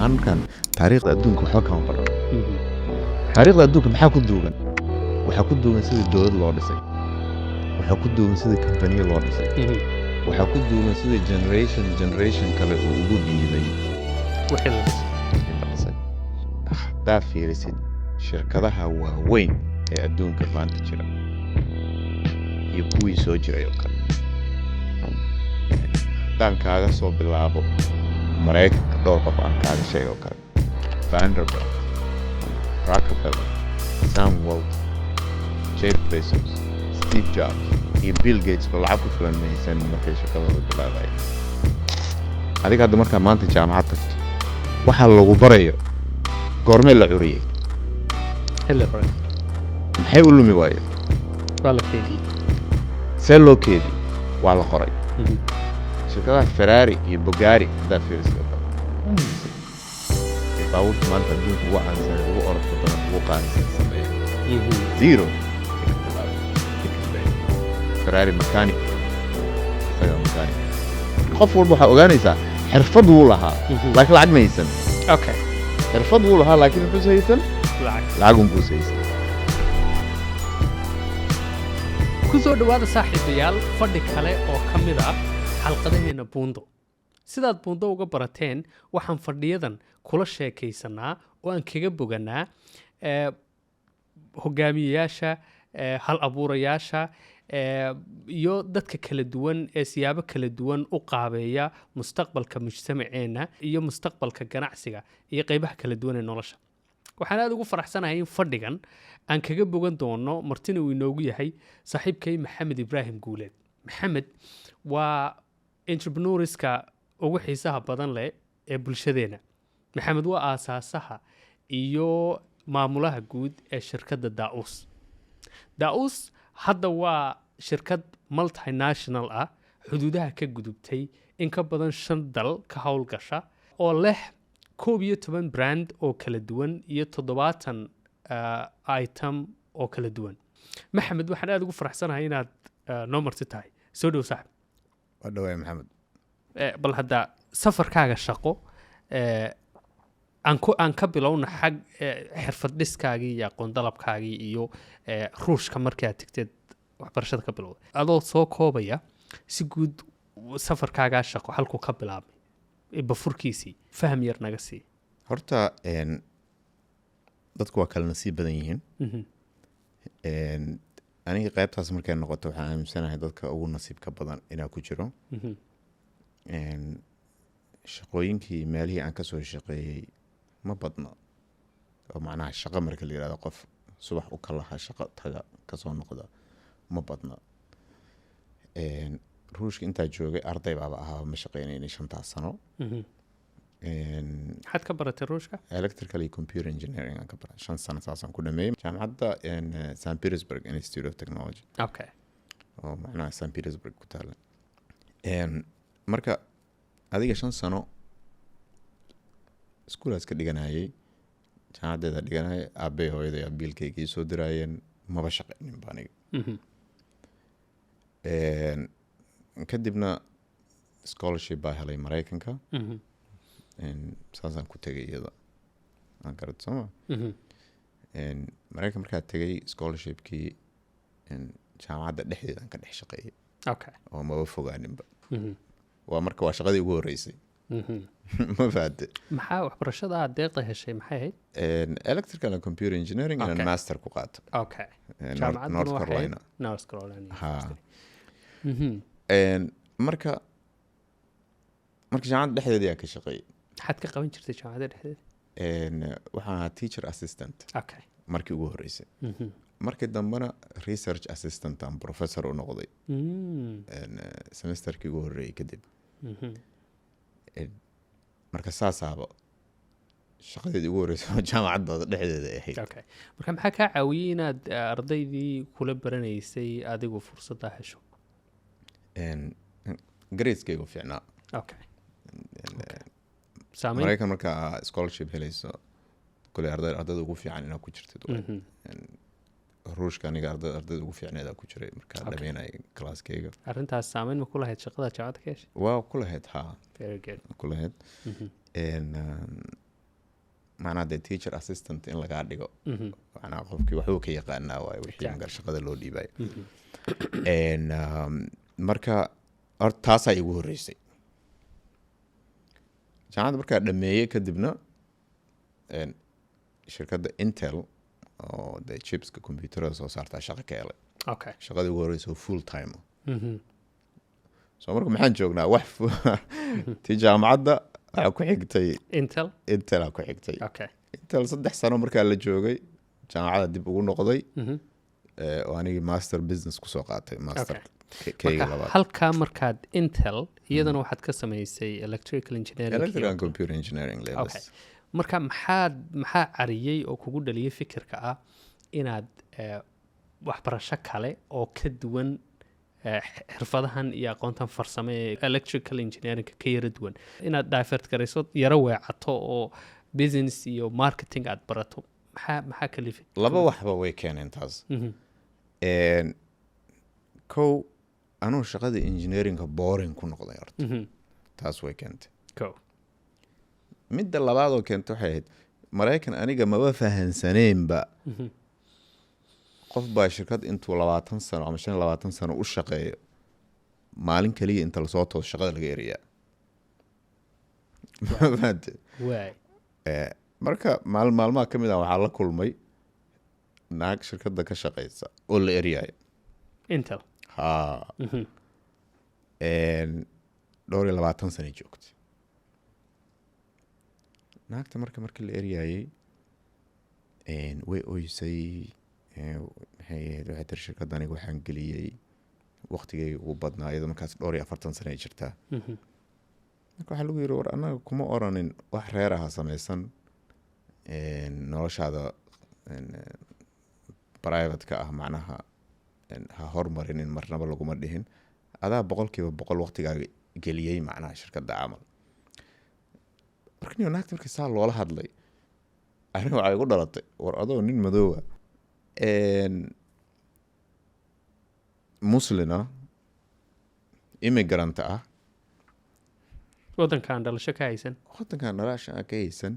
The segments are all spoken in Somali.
Ahaan markaan taariikhda adduunka waxba kama baran. Taariikhda adduunka maxaa ku duugan? Waxaa ku duugan sidii dowlad loo dhisay, waxaa ku duugan sidii kambaniyo loo dhisay, waxaa ku duugan sidii generation generation kale uu ugu dhiibay wixii la dhisay. Wixii la dhisay. Haddaa fiirisid shirkadaha waaweyn ee adduunka maanta jira iyo kuwii soo jiray oo kale, haddaan kaaga soo bilaabo Maraykanka, dhowr qof aan kaaga sheego oo kale: Vanderbilt, Rockefeller, Sam Walton, Jeff Bezos, Steve Jobs iyo Bill Gates ba lacag ku filan ma haysan markay shaqadooda bilaabayeen. Adiga hadda markaa maanta jaamacad tagto, waxaa lagu barayo goormee la curiyey? Xilli hore. Maxay u lumi waayeen? Waa la keydiyey. See loo keediyey? Waa la qoray. Shirkadaha Ferrari iyo Bugatti haddaad fiirisid oo kale, ee baabuurta maanta adduunka ugu caansan, ugu orodka badan, ugu qaalisan sameeya, zero ay ka bilaabeen, ay ka bilaabeen. Ferrari mechanic, isaga mechanic. Qof walba waxaa ogaanaysaa xirfad wuu lahaa, laakiin lacag ma haysan. Xirfad wuu lahaa, laakiin muxuuse haysan? Lacag. Lacag unbuuse haysan. Ku soo dhowaada, saaxiibayaal, fadhi kale oo ka mid ah xalqadaheenna Buundo. Sidaad Buundo uga barateen, waxaan fadhiyadan kula sheekaysanaa oo aan kaga boganaa hogaamiyeyaasha, hal abuurayaasha iyo dadka kala duwan ee siyaabo kala duwan u qaabeeya mustaqbalka mujtamaceenna iyo mustaqbalka ganacsiga iyo qeybaha kala duwan ee nolosha. Waxaan aada ugu faraxsanahay in fadhigan aan kaga bogan doono, martina uu inoogu yahay saaxiibkay Maxamed Ibraahim Guuleed. Maxamed waa entrepreneurska ugu xiisaha badan leh ee bulshadeena. Maxamed waa aasaasaha iyo maamulaha guud ee shirkadda Daa'uus. Daa'uus hadda waa shirkad multinational ah, xuduudaha ka gudubtay, in ka badan shan dal ka howlgasha, oo leh 11 brand oo kala duwan iyo 70 item oo kala duwan. Maxamed, waxaan aada ugu faraxsanahay inaad noo marti tahay. Soo dhow, saaxib. Waa dhawaay, Maxamed. Bal hadda safarkaaga shaqo aan ka bilowna xag xirfad dhiskaagii iyo aqoon dalabkaagii iyo Ruushka markii aad tegteed waxbarashada ka bilowday, adoo soo koobaya si guud safarkaagaa shaqo halkuu ka bilaabmay, bafurkiisii faham yar naga sii. Horta dadku waa kala nasiib badan yihiin. Aniga qaybtaas markay noqoto, waxaan aaminsanahay dadka ugu nasiibka badan inaa ku jiro. Shaqooyinkii meelihii aan kasoo shaqeeyey ma badno, oo macnaha shaqo marka la yirahdo, qof subax u kalaha, shaqo taga, kasoo noqda ma badna. Ruushka intaa joogay arday baaba ahaa, ma shaqeynaynin 5taas sano. Maxaad ka baratay Ruushka? Electrical iyo computer engineering aan ka baray. 5 sano saasaan ku dhameeyey jaamacadda St Petersburg Institute of Technology oo macnaha St Petersburg ku taala. Marka adiga 5 sano iskuulaas ka dhiganayay, jaamacaddeeda dhiganayay, aabbe hooyaday biilkayga ii soo diraayeen, maba shaqeynin ba aniga. Kadibna scholarship baa helay Maraykanka. Saasaan ku tegay iyada aan garat sooma. Maraykan markaa tegay, scholarshipkii jaamacadda dhexdeedaan ka dhex shaqeeyay oo maba fogaaninba. Waa marka waa shaqadii ugu horreysay. Ma fahante? Maxaa waxbarashada aad deeqda heshay maxay ahayd? Electrical and computer engineering inaan master ku qaato. Jaamacadduna North waxay Carolina. North Carolina Ha. University. Marka jaamacadda dhexdeeda ayaa ka shaqeeyay. Maxaad ka qaban jirtay jaamacadda dhexdeeda? Waxaan ahaa teacher assistant markii ugu horreysay. Markii dambena research assistant aan professor u noqday semesterkii ugu horreeyay kadib. Marka saasaaba shaqadeedii ugu horreysay oo jaamacadda dhexdeeda ay ahayd. Okay, marka maxaa kaa caawiyey inaad ardaydii kula baranaysay adigu fursadda hesho? Gradeskaygu fiicnaa. Saameyn. Maraykan markaa scholarship helayso, kuley ardayda ugu fiican inaad ku jirtid waay. Ruushka aniga ardayda ugu fiicneed ku jiray markaa dhameynaya classkayga. Arrintaas saameyn ma ku lahayd shaqada jaamacadda ka heshay? Waa ku lahayd, haa. Very good. Ku lahayd. Macnaha dee teacher assistant in lagaa dhigo, macnaha qofkii waxbuu ka yaqaanaa waaye wixii magar shaqada loo dhiibayo. Marka horta taasaa igu horreysay. Jaamacadda markaa dhameeyey kadibna, shirkadda Intel oo dee chipska computerada soo saartaa shaqo ka helay. Shaqadii ugu horreysay oo full time ah. So marka maxaan joognaa? Wax tii jaamacadda waxaa ku xigtay Intel. Intel aa ku xigtay. Intel 3 sano markaa la joogay, jaamacadda dib ugu noqday, oo anigii master business kusoo qaatay, master keyga Marka labaad. halkaa markaad Intel iyadana waxaad ka samaysay electrical engineering Electrical and computer engineering le. Bas. Marka maxaa cariyey oo kugu dhaliyey fikirka ah inaad waxbarasho kale oo ka duwan, xirfadahan iyo aqoontan farsame ee electrical engineering ka yara duwan, inaad divert garayso, yaro weecato oo business iyo marketing aad barato? Maxaa kalifay? Laba waxba way keeneen taas. Kow, anuu shaqada engineeringa boring ku noqday horta. Taas way keentay. Kow. Midda labaad oo keentay waxay ahayd, Maraykan aniga maba fahansaneenba. Qof baa shirkad intuu 20 sano ama 25 sano u shaqeeyo, maalin kaliya inta lasoo tooso shaqada laga eriyaa. Ma fahantay? Waay. Marka maalin maalmaha ka mid ah waxaa la kulmay naag shirkadda ka shaqeysa oo la eryayo. Intel? Haa. Dhowr iyo labaatan sanay joogtay naagta. Marka markii la eryayey, way oysay. Maxay ahayd, waxay tiri, "Shirkadda aniga waxaan geliyey waqtigayga ugu badnaa." Iyadoo markaas dhowr iyo afartan sano ay jirtaa. Marka waxaa lagu yiri, "War annaga kuma oranin wax reer aha samaysan, noloshaada private-ka ah macnaha ha hormarinin, marnaba laguma dhihin. Adaa 100% waqtigaaga geliyey macnaha shirkadda camal." Marka niyo naagta markii saa loola hadlay, aniga waxay igu dhalatay, war adoo nin madoowa, muslina, immigrant ah, waddankaan dhalasho ka haysan, waddankan dhalasha aan ka haysan,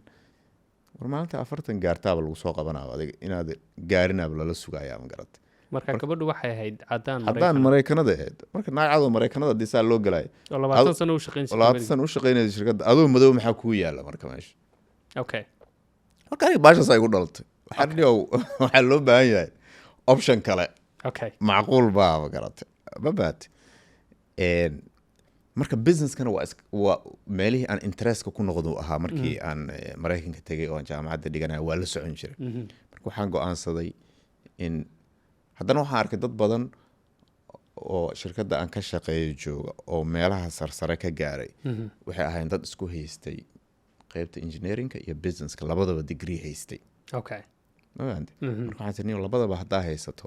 war maalinta 40 gaartaaba lagu soo qabanaaba, adiga inaad gaarinaaba lala sugayaa, ma garatay? Marka gabadhu waxay ahayd caddaan? Haddaan Maraykanada ahayd. Marka naag cadoo Maraykanada haddii saa loo galayo, oo 20 sano u shaqayn oo 20 sano u shaqaynaysa shirkadda, adoo madow maxaa kuu yaala marka meesha? Marka aniga baashaasaa igu dhalatay. Waxaan dhihi, waxaa loo baahan yahay option kale. Macquul baa, ma garatay? Ma baate. Marka businesskana waa meelihii aan interestka ku noqdo ahaa. Markii aan Maraykanka tegay oo aan jaamacadda dhiganaya, waa la socon jiray. Marka waxaan go-aansaday in haddana waxaan arkay dad badan oo shirkadda aan ka shaqeeyo jooga oo meelaha sarsare ka gaaray. Waxay ahayn dad isku haystay qeybta engineeringa iyo businesska, labadaba degree haystay. Ma fahamtay? Marka waxaan tiri, labadaba haddaa haysato,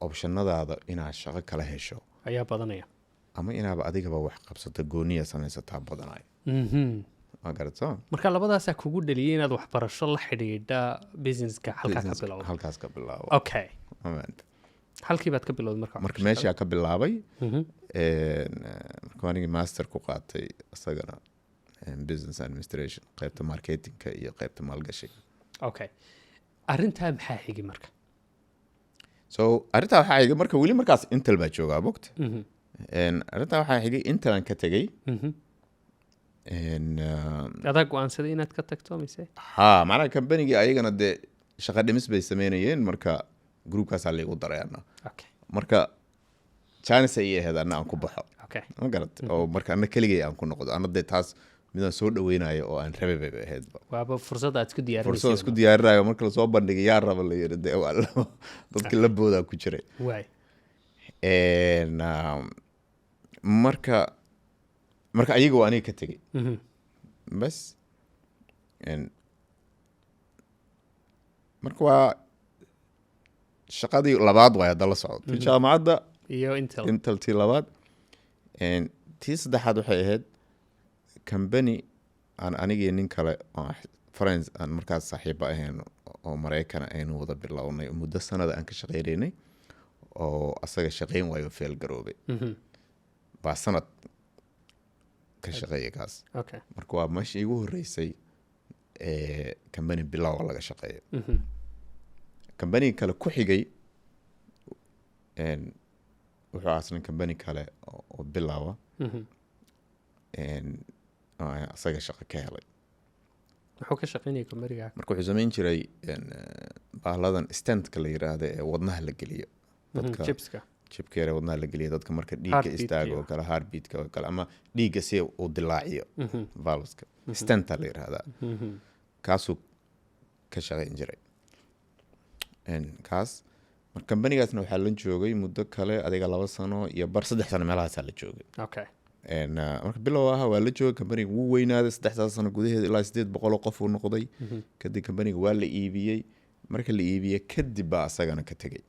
optionadaada inaad shaqo kala hesho ayaa badanaya, ama inaaba adigaba wax qabsato, gooniya samaysataa badanayo. Waa garat soo? Marka labadaasaa kugu dhaliyay inaad waxbarasho la xidhiidha businesska halkaa ka bilowdo. Halkaas ka bilaabo. Ma fahamtay? Halkii baad ka bilowday marka Marka waxbarashada? Meeshaa ka bilaabay. Marka anigii master ku qaatay isagana, business administration, qaybta marketingka iyo qaybta maalgashiga. Okay, arrintaa maxaa xigi marka? So arrintaa waxaa xigay, marka weli markaas Intel baa joogaa bogta. Arrintaa waxaa xigay, Intel aan ka tegey. Adaa go-aansaday inaad ka tagto mise? Ha, macnaha companygii ayagana dee shaqa dhimis bay sameynayeen, marka groupkaasaa laigu daray anna. Marka chance ay ii ahayd anna aan ku baxo. Ma garat? Oo marka anna keligay aan ku noqdo, anna dee taas midaan soo dhaweynayo oo aan rabay bay ahaydba. Waaba fursad aad isku Fursad diyaarinaysa. Isku diyaarinayo. Marka lasoo bandhigay, yaa raba la yiri, dee waa dadka la boodaa ku jiray. Waay. Marka ayaga waa aniga ka tegey. Bas. Marka waa shaqadii labaad waay hadda la socdo, tii jaamacadda iyo Intel. Intel tii labaad. Tii saddexaad waxay ahayd company aan anigii nin kale oo friends aan markaas saaxiiba ahayn oo Maraykana aynu wada bilownay, muddo sanada aan ka shaqeynaynay, oo asaga shaqeyn waayo, fail garoobay. Baa sanad ka shaqeeya kaas. Marka waa meesha iigu horreysay. Company bilow laga shaqeeyo. Company kale ku xigay wuxuu aasna company kale oo bilowa oo aan asaga shaqo ka helay. Muxuu ka shaqeynaya companyga? Marka wuxuu samayn jiray bahladan stentka la yiraahdo ee wadnaha la geliyo dadka. Chipska. Chipka yar ee wadnaha la geliyo dadka marka dhiigga Heartbeat istaago oo kale, heartbeatka oo kale, ama dhiigga si uu dilaaciyo valveska, stenta la yiraahdaa. Kaasuu ka shaqayn jiray. Kaas marka kambanigaasna waxaa la joogay muddo kale, adiga 2 sano iyo bar, 3 sano meelahaasaa la joogay. Marka bilow aha waa la joogay. Kambaniga wuu weynaaday 3daas sano gudaheeda, ilaa 800 oo qof uu noqday. Kadib kambaniga waa la iibiyey. Marka la iibiyey kadib baa asagana ka tegey.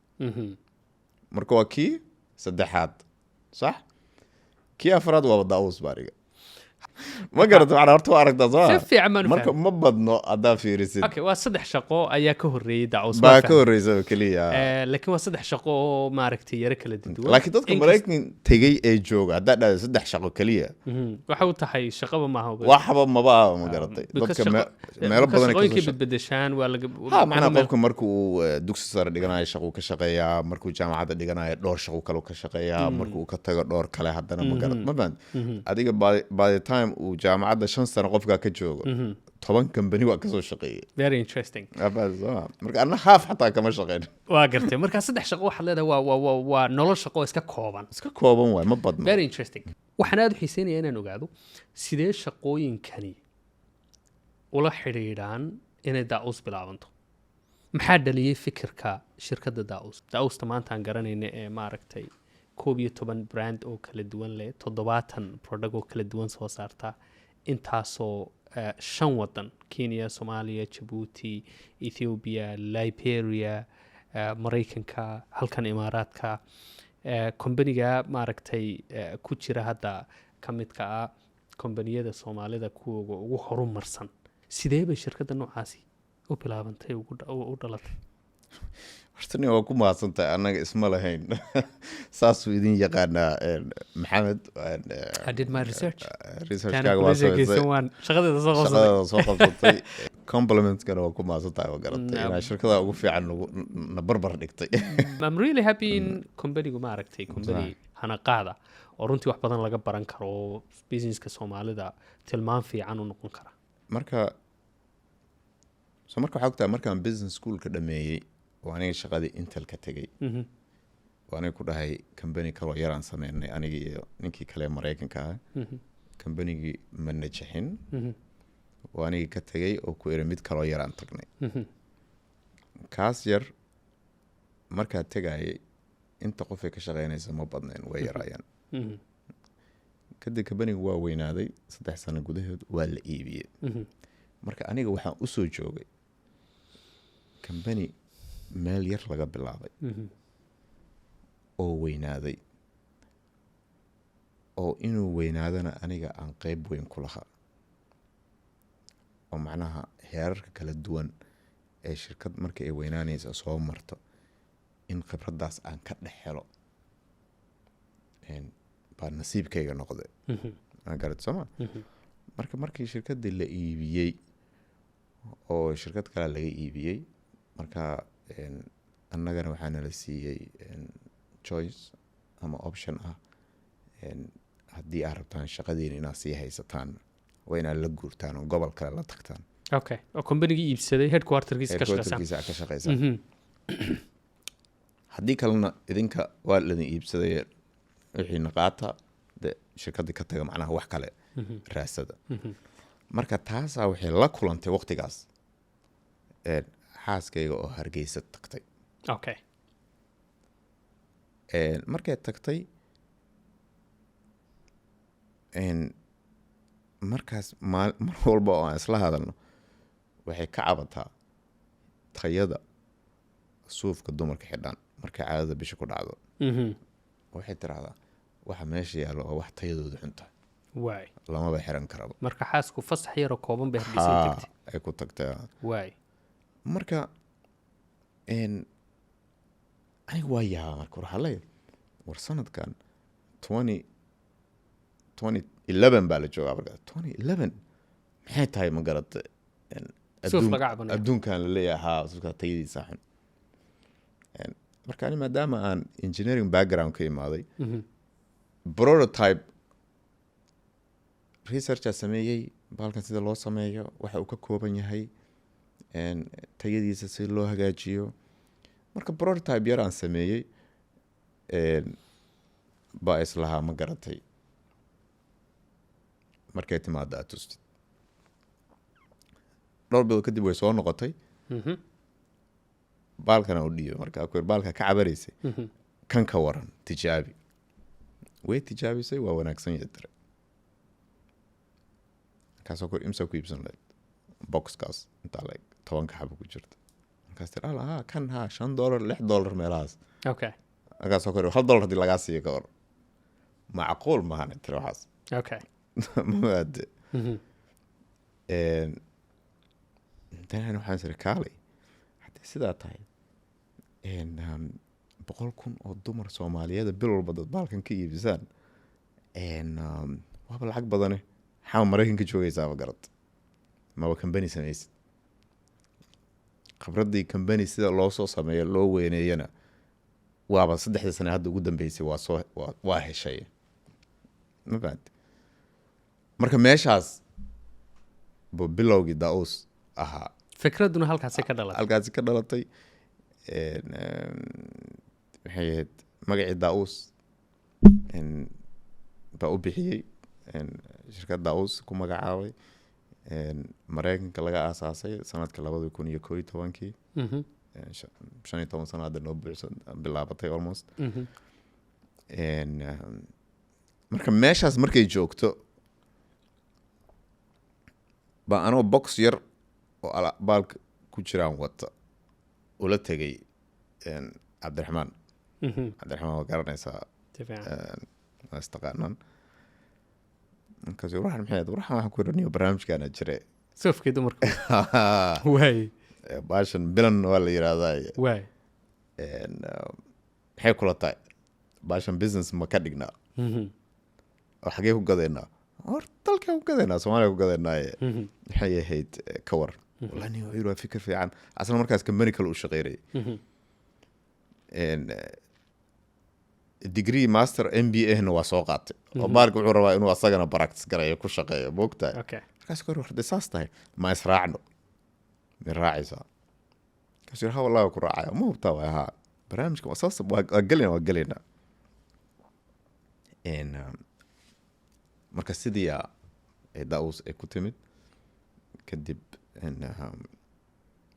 Marka waa kii saddexaad, sax. Kii afraad waaba Daawus baariga, ma garata? Macnaa horta waa aragtaa, soo Si fiican baan u marka fahmay. Ma badno haddaa fiirisid. Okay, waa saddex shaqo ayaa ka horreeyey Daawus. Baa ka horreysa oo keliya. Laakiin waa saddex shaqo oo maaragtay yaro kala duwan. Laakiin dadka Maraykan tegey ee jooga, haddaa dhahdo saddex shaqo keliya, Waxa u tahay shaqaba maaha. Waxba maba aha, ma garatay? Because Dadka meelo because badan ay shaqooyinkay kasoo bedbedeshaan waa laga ha, macnaha qofka marka uu dugsi sare dhiganayo shaquu ka shaqeeyaa, markuu jaamacadda dhiganayo dhowr shaqo kale ka shaqeeyaa, markuu ka tago dhowr kale haddana, ma garat? Ma fahamtid? Adiga by the time uu jaamacadda 5 sano qofkaa ka joogo, 10 company waa kasoo shaqeeyey. Very interesting. Waa fahamtay, soo ma? Marka anna half xataa kama shaqeyn. Waa gartay. Marka saddex shaqo waxaad leedahay waa nolol shaqo iska kooban. Iska kooban waay, ma badno. Very interesting. Waxaan aada u xiiseynaya inaan ogaado sidee shaqooyinkani ula xidhiidhaan inay Daa'uus bilaabanto. Maxaa dhaliyey fikirka shirkadda Daa'uus? Daa'uusta maanta aan garanayna ee maaragtay 11 brand oo kala duwan leh, 70 product oo kala duwan soo saarta, intaasoo shan wadan, Kenya, Soomaaliya, Jabuuti, Ethiopia, Liberia, Maraykanka, halkan Imaaraadka, companyga maaragtay ku jira hadda ka midka ah kombaniyada Soomaalida kuwooga ugu horumarsan. Sidee bay shirkadda noocaasi u bilaabantay, u dhalatay? Horta nin waa ku mahadsantahay. Annaga isma lahayn saasuu idin yaqaanaa Maxamed. I did my research. Researchkaaga waa samaysay. Waan shaqadeeda soo qabsaday. Shaqadaada soo qabsatay, complimentkana waa ku mahadsantahay, waa garatay Naam. inaa shirkada ugu fiican nagu na barbar dhigtay. I'm really happy in companygu maaragtay company hanaqaada oo runtii wax badan laga baran karo oo businesska Soomaalida tilmaam fiican u noqon kara. Marka so marka waxaa ogtahay markaan business schoolka dhameeyey oo aniga shaqadii Intel ka tegey oo aniga ku dhahay company kaloo yaraan sameynay, aniga iyo ninkii kale ee Maraykanka ah, companygii ma najixin oo anigii ka tegey oo ku iri mid kaloo yaraan tagnay. Kaas yar markaa tegayay inta qofay ka shaqeynaysa ma badnayn, way yaraayeen. Kadib companygu waa weynaaday, 3 sano gudahood waa la iibiyey. Marka aniga waxaan usoo joogay company meel yar laga bilaabay oo weynaaday, oo inuu weynaadana aniga aan qeyb weyn ku lahaa, oo macnaha heerarka kala duwan ee shirkad marka ay weynaanaysa soo marto in khibraddaas aan ka dhex helo baa nasiibkayga noqday. Maa garat, sooma? Marka markii shirkaddii la iibiyey oo shirkad kale laga iibiyey, marka annagana waxaa nala siiyey choice ama option ah: haddii aad rabtaan shaqadiina inaad sii haysataan, waa inaad la guurtaan oo gobol kale la tagtaan. Okay, oo companygii iibsaday headquarterkiisa ka shaqeysan. Headquarterkiisa aad ka shaqeysaan. Haddii kalena idinka waa ladin iibsaday, wixiina qaata de, shirkaddii ka taga, macnaha wax kale raasada. Marka taasaa waxay la kulantay waqtigaas xaaskayga oo Hargeysa tagtay. Markay tagtay markaas mar walba oo aan isla hadalno waxay ka cabataa tayada suufka dumarka xidhaan markay caadada bisha ku dhacdo. Waxay tiraahdaa waxa meesha yaallo waa wax tayadooda xun tahay, lamaba xiran karaba. Marka xaasku fasax yaroo kooban bay Hargeysa Haa, tagtay. Ay ku tagtay. Marka aniga waa yaabaa. Marka waxaa leeyahay, war sanadkan 2011 baa la joogaa. Marka 2011 maxay tahay, ma garatay? Suuf laga cabanaya. Adduunkan la leeyahay haa, suufka tayadiisa xun. Marka ani maadaama aan engineering background ka imaaday, prototype research aa sameeyey, bahalkan sida loo sameeyo, waxa uu ka kooban yahay, tayadiisa si loo hagaajiyo. Marka prototype yar aan sameeyey baa islahaa, ma garatay, markay timaado aad tustid. Dhowr bilood kadib way soo noqotay. Baalkana u dhiibay. Marka ku baalka ka cabaraysay, kan ka waran, tijaabi. Way tijaabisay, waa wanaagsan yahay tire. Markaasoo kor, imsa ku iibsan lahayd boxkaas intaa like 10-ka xabo ku jirta? Markaas tiri, ala ha, kan ha $5, $6 meelahaas. Markaasoo kor, $1 haddii lagaa siiyo ka hor, macquul maahan tiri waxaas. Maade. Dan waxaan siri, kaalay, haddii sidaa tahay 100,000 oo dumar Soomaaliyeed bil walba dad baalkan ka iibisaan, waaba lacag badane, maxaa Maraykanka joogaysaaba garad, maba company samaysid? Khibraddii company sida loo soo sameeyo, loo weyneeyana, waaba 3-dii sane hadda ugu dambeysay waa soo waa heshay, ma fahanti? Marka meeshaas buu bilowgii Daus ahaa. Fikradduna halkaasi ka dhalatay. Halkaasi ka dhalatay. Maxay ahayd, magacii Daus baa u bixiyey, shirkad Daus ku magacaabay. Maraykanka laga aasaasay sanadka 2011-kii. 15 sano hadda noo buuxsan bilaabatay almost. Marka meeshaas markay joogto baa anoo box yar oo baalka ku jiraan wata ula tegay Cabdiraxmaan. Cabdiraxmaan waa garanaysaa. Si fiican. Waa istaqaanaan. Markaas waxaan, maxay ahayd, waxaan ku iraniyo barnaamijkaana jire. Suufkii dumarka waay. Baashan bilan waa la yiraahdaa. Waay. Maxay kula tahay, baashan business ma ka dhignaa? Oo xagee ku gadaynaa? Hor dalkaa ku gadaynaa, Soomaaliya ku gadaynaaye. Maxay ahayd, ka war? Wallahi nin wuxuu yiri, waa fikir fiican. Asna markaas company kale u shaqeynayay. Degree master MBA na waa soo qaatay, oo baalka wuxuu rabaa inuu asagana practice garayo, ku shaqeeyo, moogtahay. Markaas kor, war saas tahay, ma israacno, ma raacaysaa? Markaas yiri, ha, wallahi waa ku raacaya. Ma hubtaa? Waay haa, barnaamijka waa saas, waa gelaynaa, waa gelaynaa. Marka sidii ay Daus ay ku timid. Kadib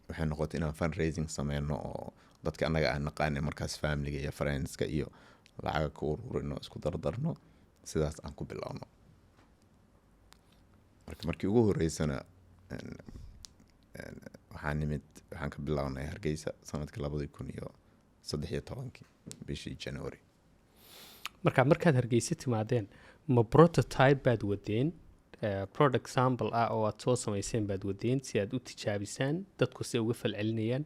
waxay noqotay inaan fundraising sameyno, oo dadka annaga aan naqaanay markaas, familiga iyo friendska iyo lacaga ka ururino, isku dardarno, sidaas aan ku bilowno. Marka markii ugu horeysana waxaan nimid, waxaan ka bilownay Hargeysa sanadkii 2013-kii bishii January. Marka markaad Hargeysa timaadeen, ma prototype baad wadeen, product sample ah oo aad soo samayseen baad wadeen si aad u tijaabisaan dadku si uga falcelinayaan,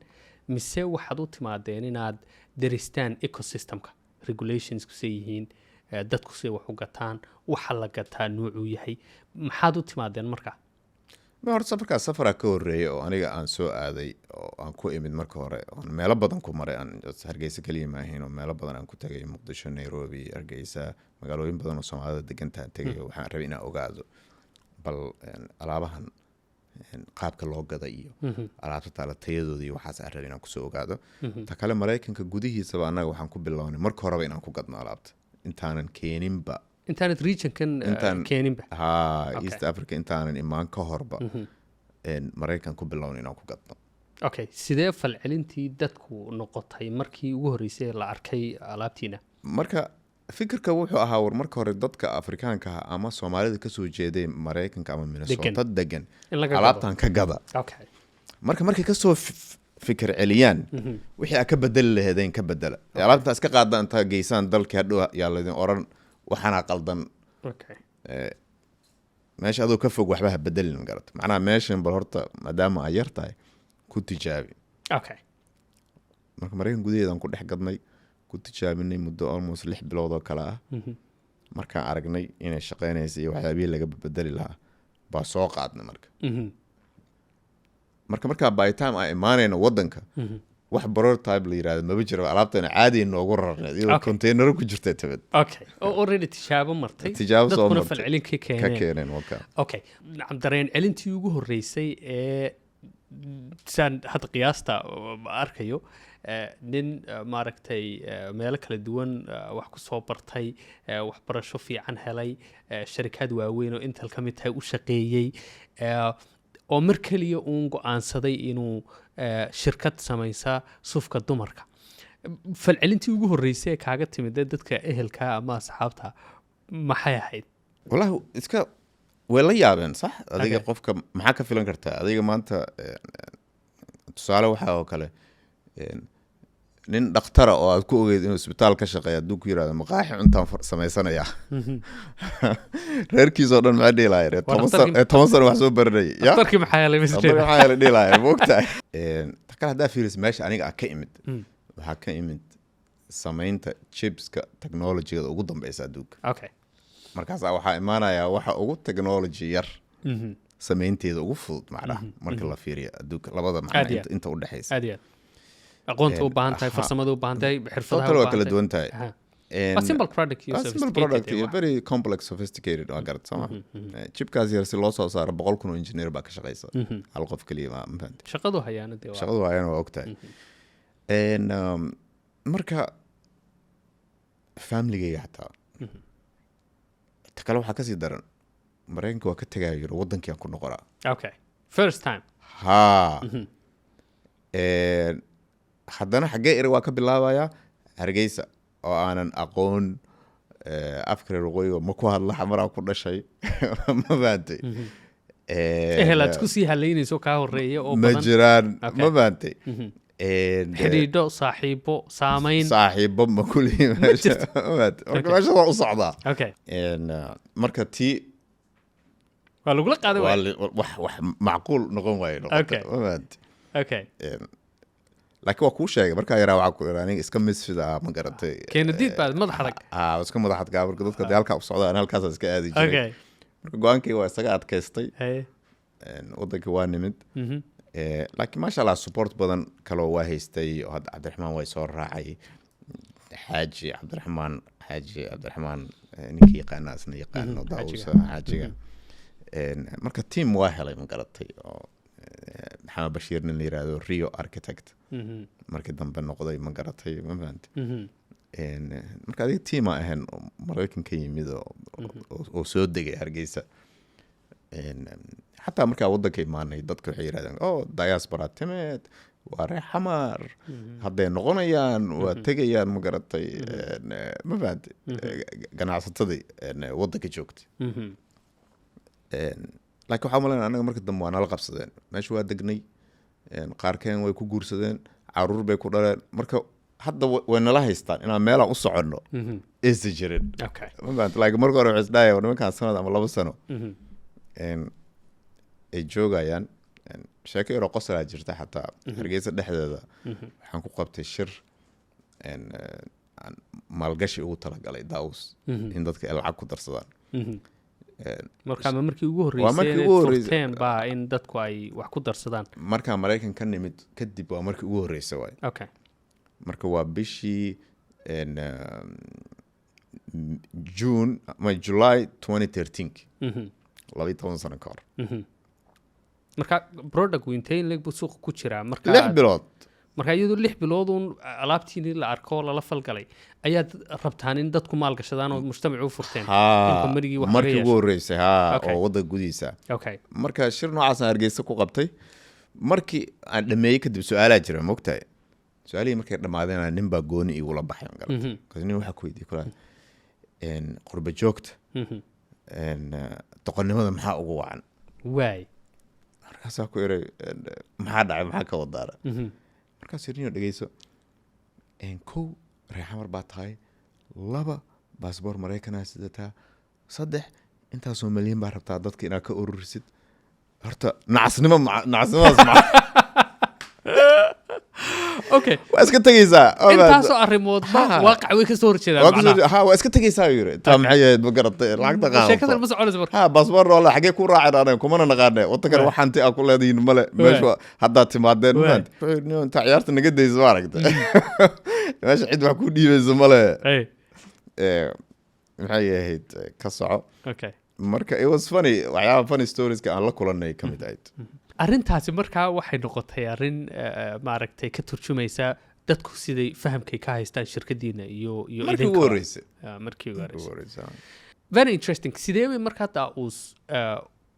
mise waxaad u timaadeen inaad deristaan ecosystemka, regulations kusee yihiin, dadku say wax u gataan, waxa la gataa nuucuu yahay? Maxaad u timaadeen marka? Ma horta safarkaas safaraa ka horreeyay oo aniga aan soo aaday oo aan ku imid marka hore, oon meelo badan ku maray. Aan Hargeysa keliya maahayn oo meelo badan aan ku tagay: Muqdisho, Nairobi, Hargeysa, magaalooyin badan oo Soomaalida degantaa tegay. Oo waxaan rabay inaan ogaado bal alaabahan qaabka loo gada iyo alaabta taala tayadooda iyo waxaas aan rabay inaan kusoo ogaado. Ta kale, Maraykanka gudihiisaba annaga waxaan ku bilownay marka horeba inaan ku gadno alaabta intaanan keeninba. Intaanad regionkan keeninba. Ha. East Africa intaanan imaan ka horba Maraykan ku bilownay inaan ku gadno. Okay, sidee falcelintii dadku noqotay markii ugu horreysay la arkay alaabtiina? Marka fikirka wuxuu ahaa, war marka hore dadka Afrikaanka ah ama Soomaalida kasoo jeeday Maraykanka ama Minnesota degan in laga gado. Alaabtan ka gada. Marka markay kasoo fikir celiyaan, wixii aa ka bedeli laheedeen ka bedela. Alaabta iska qaada, intaa geysaan dalkii, hadhow yaa laydin oran waxaana qaldan. Meesha adoo ka fog waxba ha bedelin, ma garata? Macnaha meeshan bal horta maadaama ay yar tahay ku tijaabi. Marka Maraykan gudaheedaan ku dhex gadnay, ku tijaabinay muddo almost 6 bilood oo kale ah. Markaan aragnay inay shaqeynaysa iyo waxyaabihii laga bedeli lahaa, baa soo qaadnay marka. Marka markaa by time aan imaanayno wadanka, wax prototype la yirahdo maba jiro. Alaabtana caadi noogu rarneed iyadoo containero ku jirta timid. Okay, oo already tijaabo martay. Tijaabo soo dadkuna martay. Falcelin ka ka keeneen. Keeneen waka. Okay, nacam, dareen celintii ugu horreysay ee saan hadda qiyaasta arkayo, nin maaragtay meelo kala duwan wax ku soo bartay, waxbarasho fiican helay, sharikaad waaweyn oo Intel ka mid tahay u shaqeeyey, oo mar keliya uun go-aansaday inuu shirkad samaysa sufka dumarka, falcelintii ugu horreysay ee kaaga timid ee dadka ehelka ama asxaabta maxay ahayd? Wallahi iska way la yaabeen, sax. Adiga qofka maxaa ka filan kartaa adiga maanta? Tusaale waxaa oo kale, nin dhakhtara oo aad ku ogeyd inuu isbitaal ka shaqeeya hadduu ku yirahdo "Maqaaxi cuntaan samaysanayaa," reerkiisoo dhan maxay dhihi lahaayeen? Waa 10 sano 10 sano wax soo baranayay ya Dhakhtarkii maxaa helay? Dhakhtarkii maxaa helay dhihi lahaayeen, ma ogtahay? Ta kale, haddaa fiiriso meesha aniga aan ka imid, waxaa ka imid samaynta chipska technologygada ugu dambeysa adduunka. Markaasaa waxaa imaanayaa waxa ugu technology yar, samaynteeda ugu fudud, macnaha marka la fiiriyo adduunka labada macnaha Aad iyo inta u dhexeysa. Aad iyo aad, aqoonta u baahan tahay, farsamada u baahan tahay, xirfadaha total u waa baahan kala tahay. Duwan tahay. Waa simple product iyo Waa simple sophisticated product ee iyo wax. very complex, sophisticated, waa garad sooma? Chipkaas yar si loo soo saaro 100,000 oo engineer baa ka shaqeysa, hal qof keliya ma fahamtay? Shaqadu hayaana dee Shaqadu waayana, waa ogtahay. Marka familygayga xataa, ta kale waxaa kasii daran, Maraykanka waa ka tagayo yiri, wadankii aan ku noqonaa. Okay, first time. Haa. Haddana xaggee eri waa ka bilaabayaa? Hargeysa oo aanan aqoon, afka reer waqooyiga ma ku hadla, Xamaraa ku dhashay, ma fahantay? Ehel aad ku sii halaynayso kaa horeeya oo ma badan jiraan, ma fahantay? Xidhiidho, saaxiibo, saamayn. Saaxiibo ma kulihi meesha, ma fahantay? Marka meesha waa u socdaa. Marka tii waa lagula qaaday waa waay. Wax macquul noqon waayo noqotay, ma fahantay? Laakiin waa kuu sheegay, markaa yaraa waxaa ku iri aniga iska misfida ah, ma garatay? Keenadiid baa madax adag. Ah, iska madax adkaa. Marka dadka dee halkaa u socda, aan halkaas iska aadi jiray. Marka go-aankii waa isaga adkaystay. Wadankii waa nimid. Laakiin maasha Allah, support badan kaloo waa haystay oo hadda Cabdiraxmaan way soo raacay, Xaaji Cabdiraxmaan, Xaaji Cabdiraxmaan, ninkii yaqaana isna yaqaano. Xaajiga. Daawusa xaajiga. Marka team waa helay, ma garatay, oo Maxamed Bashiir nin la yiraahdo, Rio Architect markii dambe noqday, ma garatay, ma fahantay? Marka adiga team aa ahayn oo Maraykan ka yimid oo soo degay Hargeysa. Xataa markaa waddanka imaanay, dadka waxay yidhahdeen, "Oh, diaspora timed, waa reer Xamar, hadday noqonayaan waa tegayaan," ma garatay? Ma fahantay? Ganacsatadii waddanka joogtay. Laakiin waxaa umaleynaya annaga marka dambe waa nala qabsadeen, meesha waa degnay. Qaarkeen way ku guursadeen, caruur bay ku dhaleen. Marka hadda way nala haystaan inaan meelaan u soconno aysan jirin, ma fahantay? Laakiin marka hore waxay isdhahayaan nimankaan sanad ama 2 sano ay joogayaan. Sheeko yaroo qosolaa jirta. Xataa Hargeysa dhexdeeda waxaan ku qabtay shir, aan maalgashi ugu talagalay Daawus in dadka ay lacag ku darsadaan. Marka ma markii ugu Waa horreysay markii inaad ugu horreysay. furteen baa in dadku ay wax ku darsadaan? Markaan Maraykan ka nimid kadib waa markii ugu horreysay waay. Marka waa bishii June ama July 2013, 12 sano ka hor. Marka product intee in leeg buu suuqa ku jiraa marka? 6 bilood. Marka iyadoo 6 bilood uun alaabtiinii la arko oo lala falgalay ayaad rabtaan in dadku maalgashadaan oo mujtamacu u furteen in companygii wax laga Markii ugu yeesho. horreysay, ha. Oo waddanka gudihiisa. Marka shir noocaasaan Hargeysa ku qabtay. Markii aan dhameeyey kadib, su-aalaa jira, mogtahay? Su-aalihii markay dhammaadeen, nin baa gooni igula baxay, ma garatay? Kaas nin waxaa ku weydiiyey kula qurba joogta doqonnimada maxaa ugu wacan? Waay. Markaasaa ku iray, "Maxaa dhacay? Maxaa ka wadaara?" Markaasuu yidhi, "Nio dhegeyso, kow, reer Xamar baa tahay; laba, baasboor Maraykanaa sidataa; saddex, intaasoo malyan baa rabtaa dadka inaad ka ururisid. Horta nacasnimo nacasnimadaas Waa iska tegeysaa. Intaasoo arrimoodba waaqac way kasoo horjeedaan. Macnaha Ha, waa iska tegeysaa, yiri. Taa maxay ahayd, ma garatay, lacagta qaadato. Sheekadan ma soconayso marka. Ha, baasboor noola xagee ku raaceen? Anaga kumana naqaane wadankan. Wax hanti aa ku leedihiin male meesha haddaad timaadeen. Mafahanti? Wuxuu yidhi, "Niyow, intaa ciyaarta naga daysa, ma aragta, meesha cid wax ku dhiibaysa male." Maxay ahayd, ka soco. Marka it was funny, waxyaaba funny storieska aan la kulanay ka mid ahayd. Arrintaasi markaa waxay noqotay arrin maaragtay ka turjumaysa dadku siday fahamkay ka haystaan shirkadiina iyo markii ugu idinkaba. horreysay. Ah, markii ugu Ugu horreysay. horreysay. Very interesting. Sidee bay markaa Daa-uus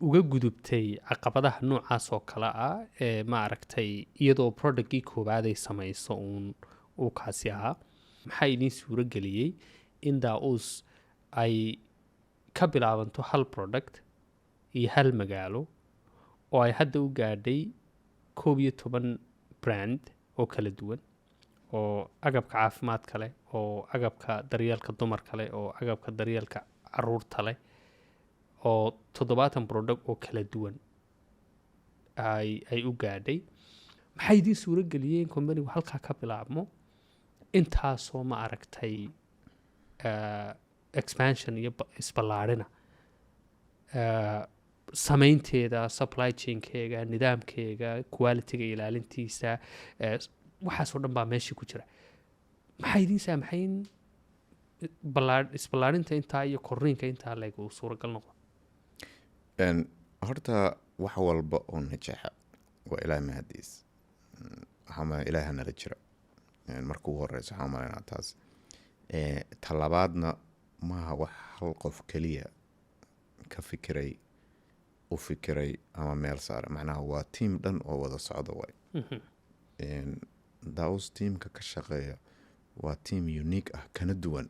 uga gudubtay caqabadaha noocaas oo kale ah ee maaragtay, iyadoo productkii koowaad ay samayso uun uu kaasi ahaa? Maxaa idiin suuro geliyey in Daa-uus ay ka bilaabanto hal product iyo hal magaalo oo ay hadda u gaadhay 11 brand oo kala duwan, oo agabka caafimaadka leh, oo agabka daryeelka dumarka leh, oo agabka daryeelka caruurta leh, oo 70 product oo kala duwan ay u gaadhay? Maxaa idiin suuro geliyey in companygu halkaa ka bilaabmo, intaasoo ma aragtay expansion iyo isballaarina samaynteeda, supply chainkeega, nidaamkeega, qualityga ilaalintiisa, waxaasoo dhan baa meeshii ku jira? Maxaa idiin saamaxay in isballaarinta intaa iyo korriinka intaa leeg uu suuragal noqdo? Horta wax walba oo najaxa waa Ilaah mahadiis. Waxaa malaya Ilaaha nala jira. Marka ugu horeysa waxaan umalaynaa taas. Ta labaadna maaha wax hal qof keliya ka fikiray, u fikiray ama meel saaray. Macnaha waa team dhan oo wada socda waay. Daus teamka ka shaqeeya waa team unique ah, kana duwan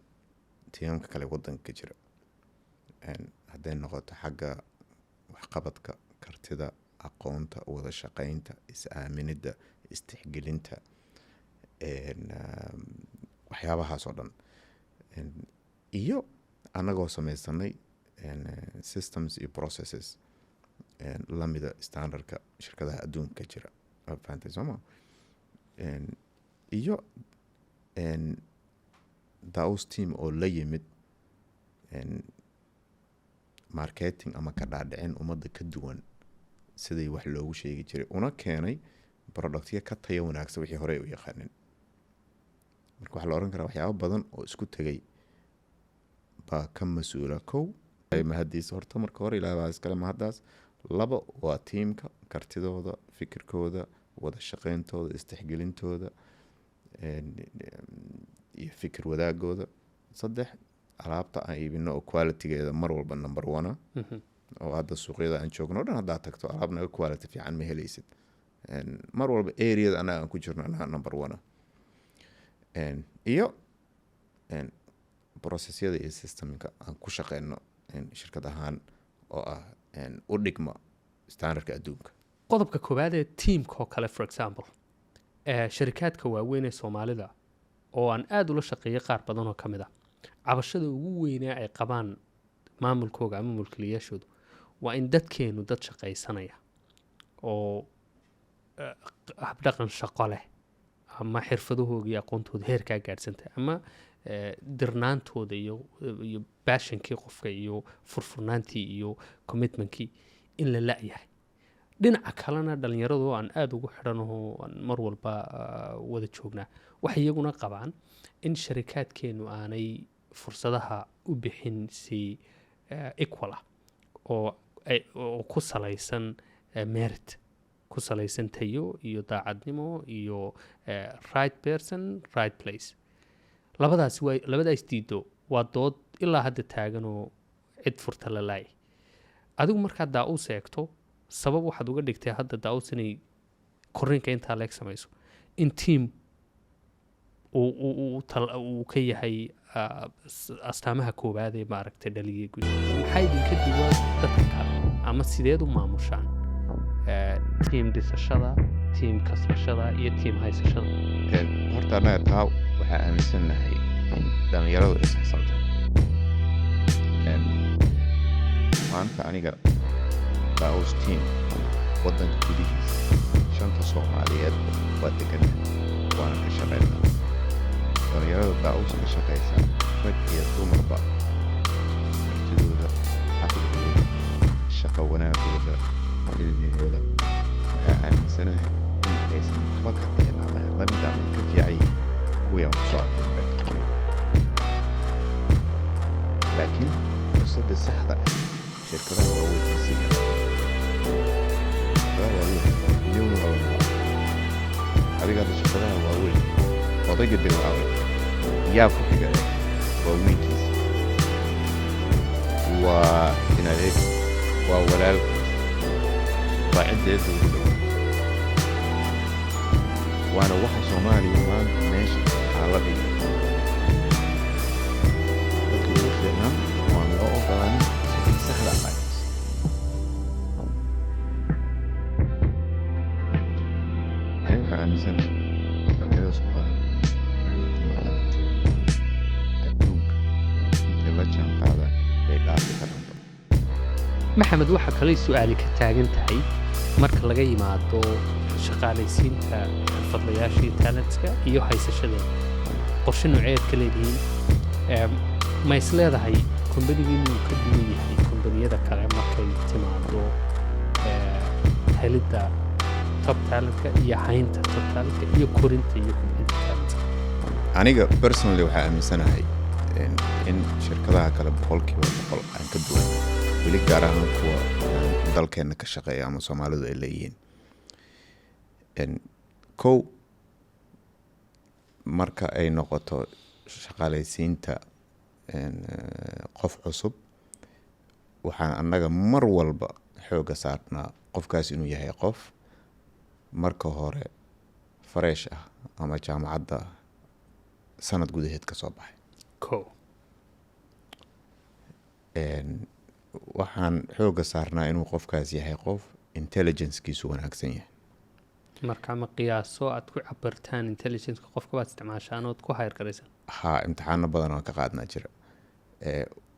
teamamka kale wadanka ka jira. Hadday noqoto xagga waxqabadka, kartida, aqoonta, wada shaqeynta, is-aaminidda, istixgelinta, waxyaabahaas oo dhan. Iyo annagoo sameysanay systems iyo processes lamida standardka shirkadaha adduunka ka jira. Waa fahantay, soo ma? Iyo Daus team oo la yimid marketing ama ka dhaadhicin ummadda ka duwan sidii wax loogu sheegi jiray, una keenay productyo ka tayo wanaagsan wixii horey u yaqaanin. Marka waxaa la oran karaa waxyaabo badan oo isku tegay baa ka mas-uula. Kow, mahadiisa horta marka hore Ilaah baa iskale mahaddaas. Laba, waa tiimka kartidooda, fikirkooda, wada shaqeyntooda, istixgelintooda iyo fikir wadaagooda. Saddex, alaabta aan iibino oo qualitygeeda mar walba number one ah, oo hadda suuqyada aan joogno o dhan haddaad tagto, alaab naga quality fiican ma helaysid. Mar walba areada annaga aan ku jirno annaga number one ah. Iyo processyada iyo systemka aan ku shaqeyno shirkad ahaan oo ah u dhigma standardka adduunka. Qodobka koowaad ee teamka oo kale, for example, sharikaadka waaweyn ee Soomaalida oo aan aada ula shaqeeyay, qaar badan oo ka mid ah, cabashada ugu weynee ay qabaan maamulkooga ama mulkiilayaashoodu waa in dadkeenu dad shaqaysanaya oo habdhaqan shaqo leh ama xirfadahooga iyo aqoontooda heerkaa gaadhsantay ama dirnaantooda iyo passionkii qofka iyo furfurnaantii iyo commitmentkii in la la-yahay. Dhinaca kalena dhalinyaradu oo aan aada ugu xidhanaho, aan mar walba wada joognaa, waxay iyaguna qabaan in sharikaadkeenu aanay fursadaha u bixin si equal ah oo ku salaysan merit, ku salaysan tayo iyo daacadnimo iyo right person, right place. Labadaasi waa labadaas diido, waa dood ilaa hadda taagan oo cid furta la laayay. Adigu markaad Daa-uus eegto, sabab waxaad uga dhigtay hadda Daa-uus inay korriinka intaa leeg samayso in team uu ka yahay astaamaha koowaad ee maaragtay dhaliyay guud. Maxaa idinka duwan dadka kale ama sideed u maamushaan team dhisashada, team kasbashada iyo team haysashada? Horta annaga taa waxaa aaminsannahay in dhalinyaradu ay saxsan tahay. Maanta aniga Daus team wadanka gudihiisa shanta Soomaaliyeed waa degannahay. Waana ka shaqeynaa. Dhalinyarada Daa'uus ka shaqeysa, rag iyo dumarba, kartidooda, caqligooda, shaqo wanaagooda, cilmigooda, waxaa aaminsanahay in aysan waxba ka dhicin ama lamid ama ka fiican yihiin kuwii aan kusoo arkay, laakiin fursadda saxda ah shirkadaha waaweyn ma siin karaan. Shirkadaha waaweyn iyaguna waa la adiga hadda shirkadaha waaweyn odayga bilaabay yaa ku xiga? Waa wiilkiisa, waa in adeeg, waa walaalkiis, waa cidda cidda ugu dhow. Waana waxa Soomaaliya maanta meesha xaala dhigay. Dadka ugu fiicnaan waan loo ogolaanin sidii saxda ahayd. Ani waxaan aaminsanahay dhalinyarada Soomaaliya adduunka intay la jaan qaadaan bay dhaafi karaanba. Maxamed, waxaa kalay su-aali ka taagan tahay, marka laga yimaado shaqaalaysiinta xirfadlayaashii talentska iyo haysashadeeda, qorshe nooceed ka leedihiin? Ma is leedahay kombanigiinuu ka duwan yahay kombaniyada kale markay timaado helidda top talentka iyo haynta top talentka iyo korinta iyo kobcinta talentka? Aniga personally waxaa aaminsanahay in shirkadaha kale 100% aan ka duwan weli, gaar ahaan kuwa dalkeena ka shaqeeya ama Soomaalidu ay leeyihiin. Kow, marka ay noqoto shaqaalaysiinta qof cusub, waxaan annaga mar walba xoogga saarnaa qofkaas inuu yahay qof marka hore fresh ah ama jaamacadda sanad gudaheed ka soo baxay. Waxaan xoogga saarnaa inuu qofkaas yahay qof intelligencekiisu wanaagsan yahay. Marka ma qiyaaso aad ku cabirtaan intelligenceka qofka baad isticmaashaan ood ku hire garaysaan? Haa, imtixaano badan oo ka qaadnaa jira.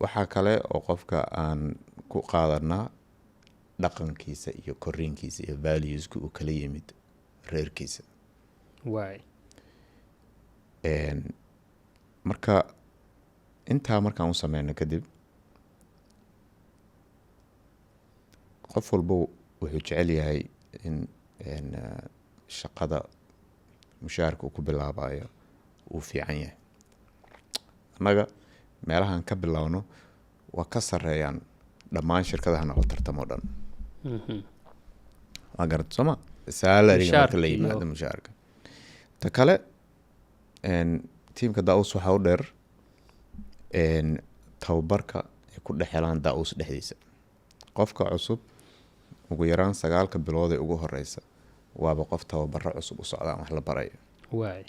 Waxaa kale oo qofka aan ku qaadanaa dhaqankiisa iyo koriinkiisa iyo valueska uu kala yimid reerkiisa. Marka intaa markaan u sameyno kadib, qof walba wuxuu jecel yahay in shaqada mushaharka uu ku bilaabayo uu fiican yahay. Annaga meelahan ka bilowno waa ka sareeyaan dhammaan shirkadaha nala tartamo dhan. Waa garata sooma, salaryga marka la Mushaharka iyo- yimaado mushaharka. Ta kale, tiimka Daus waxaa u dheer tababarka ay ku dhex helaan Daus dhexdiisa. Qofka cusub ugu yaraan 9-ka bilood ee ugu horeysa waaba qof tababaro cusub u socdaan, wax la barayo,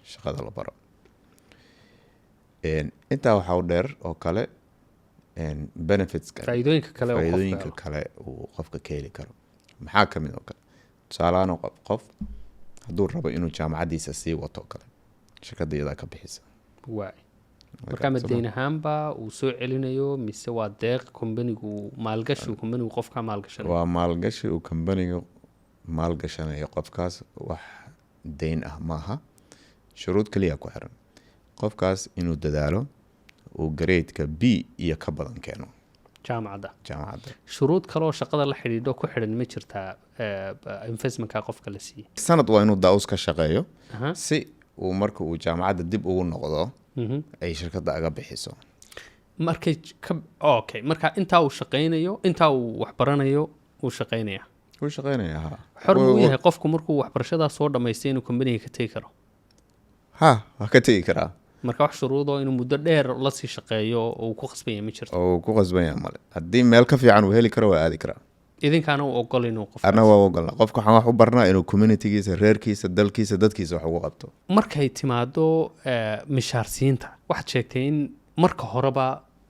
shaqada la baro. Intaa waxaa u dheer oo kale benefitska. Faa'iidooyinka kale oo qofka Faa'iidooyinka helo. kale uu qofka ka heli karo maxaa ka mid oo kale? Tusaalahaan oo qof hadduu rabo inuu jaamacaddiisa sii wato oo kale, shirkadda iyadaa ka bixisa. Marka ma deyn ahaanba uu soo celinayo mise waa deeq kombanigu, maalgashi uu kombanigu qofka maalgashanayo? Waa maalgashi uu kambaniga maalgashanayo qofkaas, wax deyn ah maaha. Shuruud keliya ku xiran qofkaas inuu dadaalo, uu gradeka B iyo ka badan keeno jaamacadda. Jaamacadda. Shuruud kale oo shaqada la xidhiidho ku xidhan ma jirtaa investmentka qofka la siiyey? Sanad waa inuu Daus ka shaqeeyo si uu marka uu jaamacadda dib ugu noqdo ay shirkadda aga bixiso. Markay ka, okay, marka intaa uu shaqaynayo, intaa uu wax baranayo uu shaqaynaya? Wuu shaqeynaya, ha. Xor buu u yahay qofku markuu waxbarashadaa soo dhamaystay inuu kombaniga ka tegi karo? Ha, waa ka tegi karaa. Marka wax shuruudoo inuu muddo dheer lasii shaqeeyo oo uu ku khasban yahay ma jirto? Oo uu ku qasban yahay male. Haddii meel ka fiican uu heli karo, waa aadi karaa. Idinkaana u ogol inuu qof Anna waa ogolna. Qofka waxaan wax u barnaa inuu communitygiisa, reerkiisa, dalkiisa, dadkiisa wax ugu qabto. Markay timaado mishaarsiinta, waxaad sheegtay in marka horeba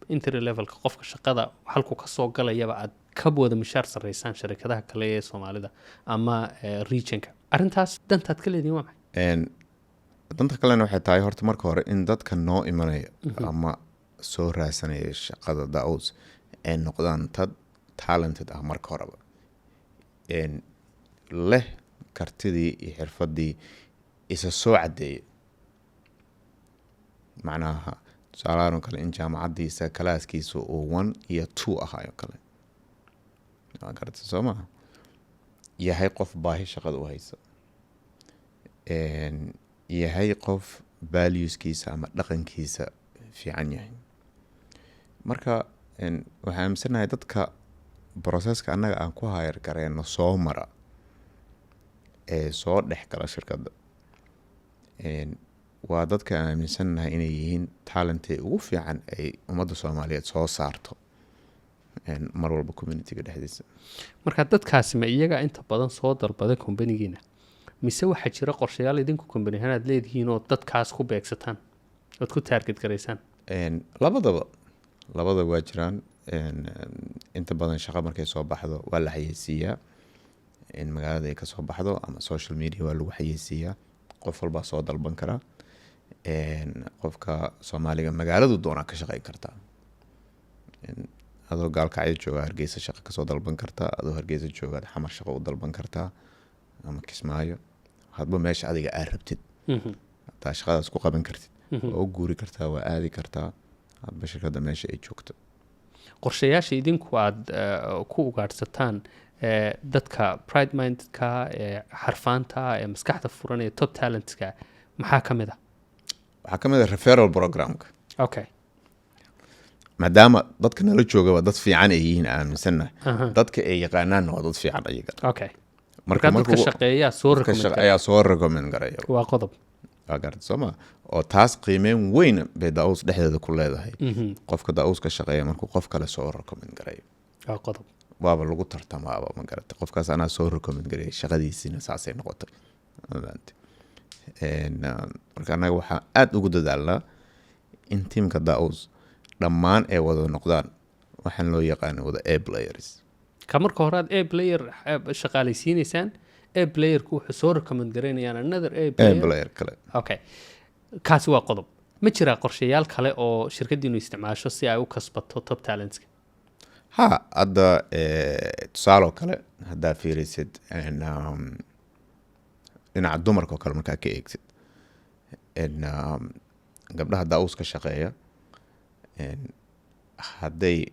entry levelka qofka shaqada halku ka soo galayaba aad ka wada mishaar sarreysaan sharikadaha kale ee Soomaalida ama regionka. Arrintaas dantaad ka leedihin waa maxay? Danta kalena waxay tahay horta marka hore in dadka noo imanaya ama soo raadsanaya shaqada Daus ay noqdaan dad talented ah marka horeba, leh kartidii iyo xirfadii. Isa soo caddeeyay, macnaha tusaalahaan oo kale in jaamacaddiisa classkiisa uu one iyo two ahaayoo kale, waa garata soo maha, yahay qof baahi shaqada u haysa, yahay qof valueskiisa ama dhaqankiisa fiican yahay. Marka waxaan aaminsanahay dadka processka annaga aan ku hire gareyno soo mara ee soo dhex gala shirkadda waa dadka aan aaminsannahay inay yihiin talentay ugu fiican ay ummadda Soomaaliyeed soo saarto mar walba communityga dhexdiisa. Marka dadkaasi ma iyaga inta badan soo dalbada companygiina, mise waxaa jira qorshayaal idinku company ahaan aad leedihiin oo dadkaas ku beegsataan ood ku target garaysaan? Labadaba waa jiraan. Inta badan shaqo markay soo baxdo waa la xayeysiiyaa in magaalada ay kasoo baxdo ama social media waa lagu xayeysiiyaa. Qof walbaa soo dalban karaa. Qofka Soomaaliga magaaladu doonaa ka shaqeyn kartaa. Adoo Gaalkacyo jooga Hargeysa shaqo kasoo dalban kartaa, adoo Hargeysa joogaad Xamar shaqo u dalban kartaa ama Kismaayo, hadba meesha adiga aad rabtid. Hataa shaqadaas ku qaban kartid, waa u guuri kartaa, waa aadi kartaa, hadba shirkadda meesha ay joogto. Qorshayaasha idinku aada ku ugaadhsataan dadka bright mindedka ee xarfaanta ee maskaxda furan ee top talentska maxaa ka mid ah? Waxaa ka mid ah referral programka. Maadaama dadka nala joogaba dad fiican ay yihiin aaminsannahay, dadka ay yaqaanaanna waa dad fiican ayaga. Marka dadka shaqeeyaa soo dadka recommend ayaa soo recommend garaya. Waa qodob. Waa garata soo ma, oo taas qiimeyn weyn bay Daa'uus dhexdeeda ku leedahay. Qofka Daa'uus ka shaqeeya markuu qof kale soo recommend garayo, Waa qodob. waaba lagu tartamaaba, ma garata, qofkaas anaa soo recommend garayay, shaqadiisiina saasay noqotay. Ma fahamtay? Marka annaga waxaa aada ugu dadaalnaa in tiimka Daa'uus dhammaan ay wada noqdaan waxaan loo yaqaano wada A players. Ka marka hore aad A player shaqaalaysiinaysaan, A playerku wuxuu soo recommend garaynayaan another A A player. player kale. Okay, kaasi waa qodob. Ma jiraa qorshayaal kale oo shirkadiinu isticmaasho si ay u kasbato top talentska? Ha, hadda tusaale oo kale haddaa fiirisid dhinaca dumarka oo kale markaa ka eegtid, gabdhaha Daa'uus ka shaqeeya hadday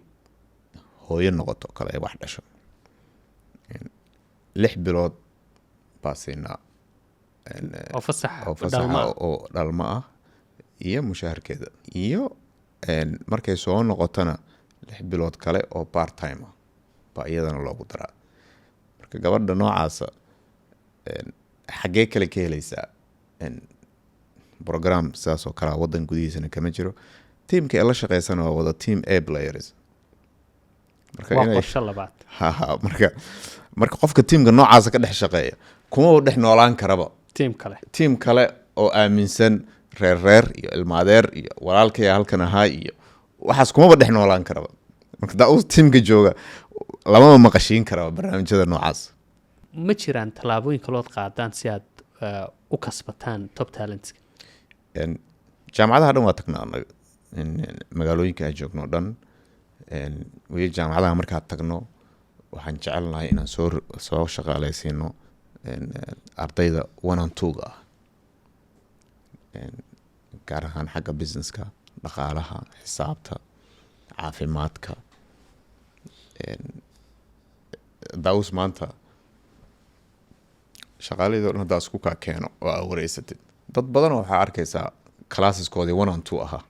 hooyo noqoto kale ay wax dhasho, 6 bilood baa siinaa oo fasax oo fasaxa dhalma ah. Oo dhalmo ah iyo mushaharkeeda iyo markay soo noqotona 6 bilood kale oo part time ah baa iyadana loogu daraa. Marka gabadha noocaasa xaggee kale ka helaysaa? Program sidaas oo kale ah waddan gudihiisana kama jiro. Tiimka ay la shaqeysana waa wada team A players. Marka Waa qorshe labaad. Ha, marka qofka tiimka noocaasa ka dhex shaqeeya kuma dhex noolaan karaba tiim kale. Tiim kale oo aaminsan reer reer iyo ilmaadeer iyo walaalkay halkan ahaa iyo waxaas kumaba dhex noolaan karaba. Marka Daa'uus tiimka jooga lamama maqashiin karaba barnaamijyada noocaas. Ma jiraan tallaabooyin kalood qaadaan si aad u kasbataan top talentska? Jaamacadaha dhan waa tagnaa annaga. Magaalooyinka aan joogno o dhan. Weli jaamacadaha markaa tagno waxaan jecelnahay inaan soo shaqaaleysiino ardayda one and two-ga ah, gaar ahaan xagga businesska, dhaqaalaha, xisaabta, caafimaadka. Daawus maanta shaqaaladii o dhan haddaa isku kaa keeno oo aa wareysatid, dad badan oo waxaa arkaysaa classeskoodii one and two ahaa.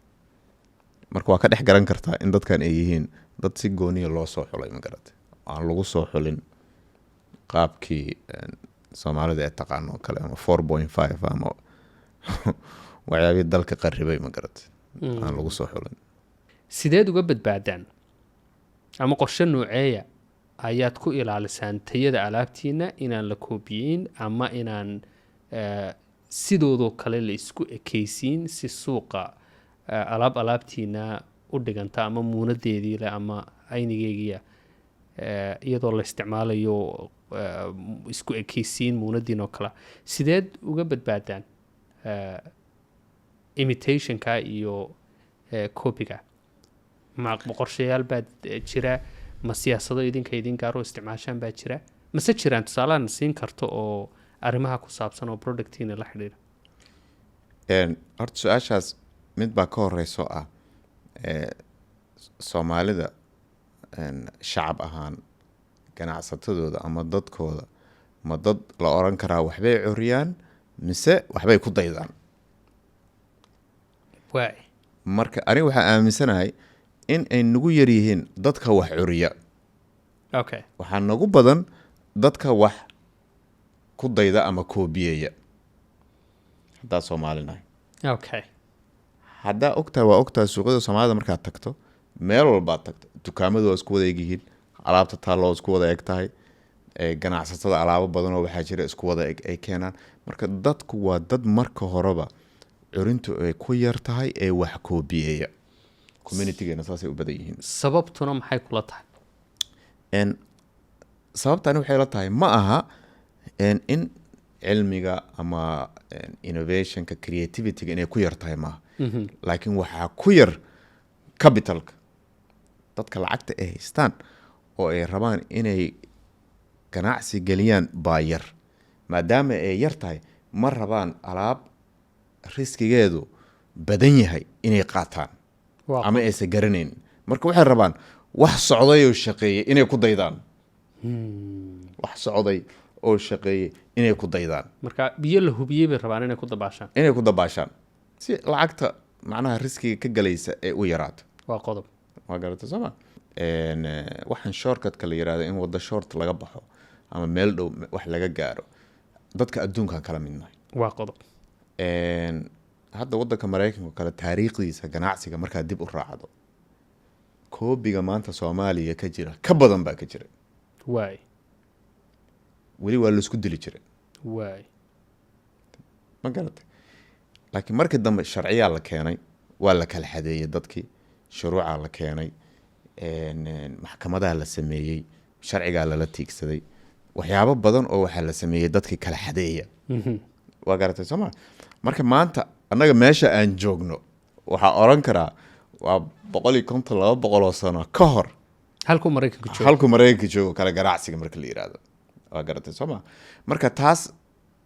Marka waa ka dhex garan kartaa in dadkan ay yihiin dad si gooniya loo soo xulay, ma garatay, aan lagu soo xulin qaabkii Soomaalida ee taqaano oo kale ama 4.5 ama waxyaabihii dalka qaribay, ma garatay, aan lagu soo xulin. Sideed uga badbaadaan ama qorshe nooceeya ayaad ku ilaalisaan tayada alaabtiina inaan la koobiyeyn ama inaan sidoodoo kale la isku ekeysiin si suuqa alaabtiina u dhiganta ama muunadeedii leh ama aynigeegiya iyadoo la isticmaalayo isku ekeysiin muunadiin oo kale? Sideed uga badbaadaan imitationka iyo copyga? Ma qorshayaal baa jira? Ma siyaasado idinka idin gaaro isticmaashaan baa jira? Mase jiraan tusaalahan siin karto oo arrimaha ku saabsan oo productiina la xidhiidha? Horta su-aashaas mid baa ka horeyso ah, Soomaalida, shacab ahaan, ganacsatadooda ama dadkooda, ma dad la oran karaa waxbay curiyaan mise waxbay ku daydaan? Waay. Marka aniga waxaa aaminsanahay in ay nagu yar yihiin dadka wax curiya. Waxaa nagu badan dadka wax ku dayda ama koobiyeeya haddaa Soomaalinahay. Haddaa ogtahay, waa ogtahay, suuqyada Soomaalida markaad tagto, meel walbaad tagto, dukaamadu waa isku wada egyihiin, alaabta taalloo isku wada eg tahay, ganacsatada alaabo badan oo waxaa jira isku wada eg ay keenaan. Marka dadku waa dad marka horeba curintu ay ku yar tahay ee wax koobiyeeya. Communitygeena saasay u badan yihiin. Sababtuna maxay kula tahay? Sababtani waxay la tahay ma aha in cilmiga ama innovationka, creativityga inay ku yar tahay maaha, laakiin waxaa ku yar capitalka. Dadka lacagta ay haystaan oo ay rabaan inay ganacsi geliyaan baa yar. Maadaama ay yar tahay, ma rabaan alaab riskigeedu badan yahay inay qaataan ama aysan garanayn. Marka waxay rabaan wax socday oo shaqeeyey inay ku daydaan, wax socday oo shaqeeyey inay ku daydaan. Marka biyo la hubiyey bay rabaan inay ku dabaashaan. Inay ku dabaashaan si lacagta macnaha riskiga ka galaysa ee u yaraato. Waa qodob. Waa garata, sooma? Waxaan shortcutka la yirahdo, in wada short laga baxo ama meel dhow wax laga gaaro, dadka adduunkan kala midnahay. Waa qodob. Hadda wadanka Maraykanka oo kale, taariikhdiisa ganacsiga markaad dib u raacdo, koobiga maanta Soomaaliya ka jira ka badan baa ka jira. Weli waa laisku dili jiray. Ma garatay? Laakiin markii dambe sharciyaa la keenay, waa la kala xadeeyey dadkii, shuruucaa la keenay, een, een, maxkamadaa la sameeyey, sharcigaa lala tiigsaday, waxyaabo badan oo waxaa la sameeyey dadkii kala xadeeya. Waa garatay, soo ma? Marka maanta annaga meesha aan joogno waxaa oran karaa waa 150, 200 oo sano ka hor halkuu Maraykanku joogo. Halkuu Maraykanka joogo kale ganacsiga marka la yiraahdo. Waa garatay, soo ma? Marka taas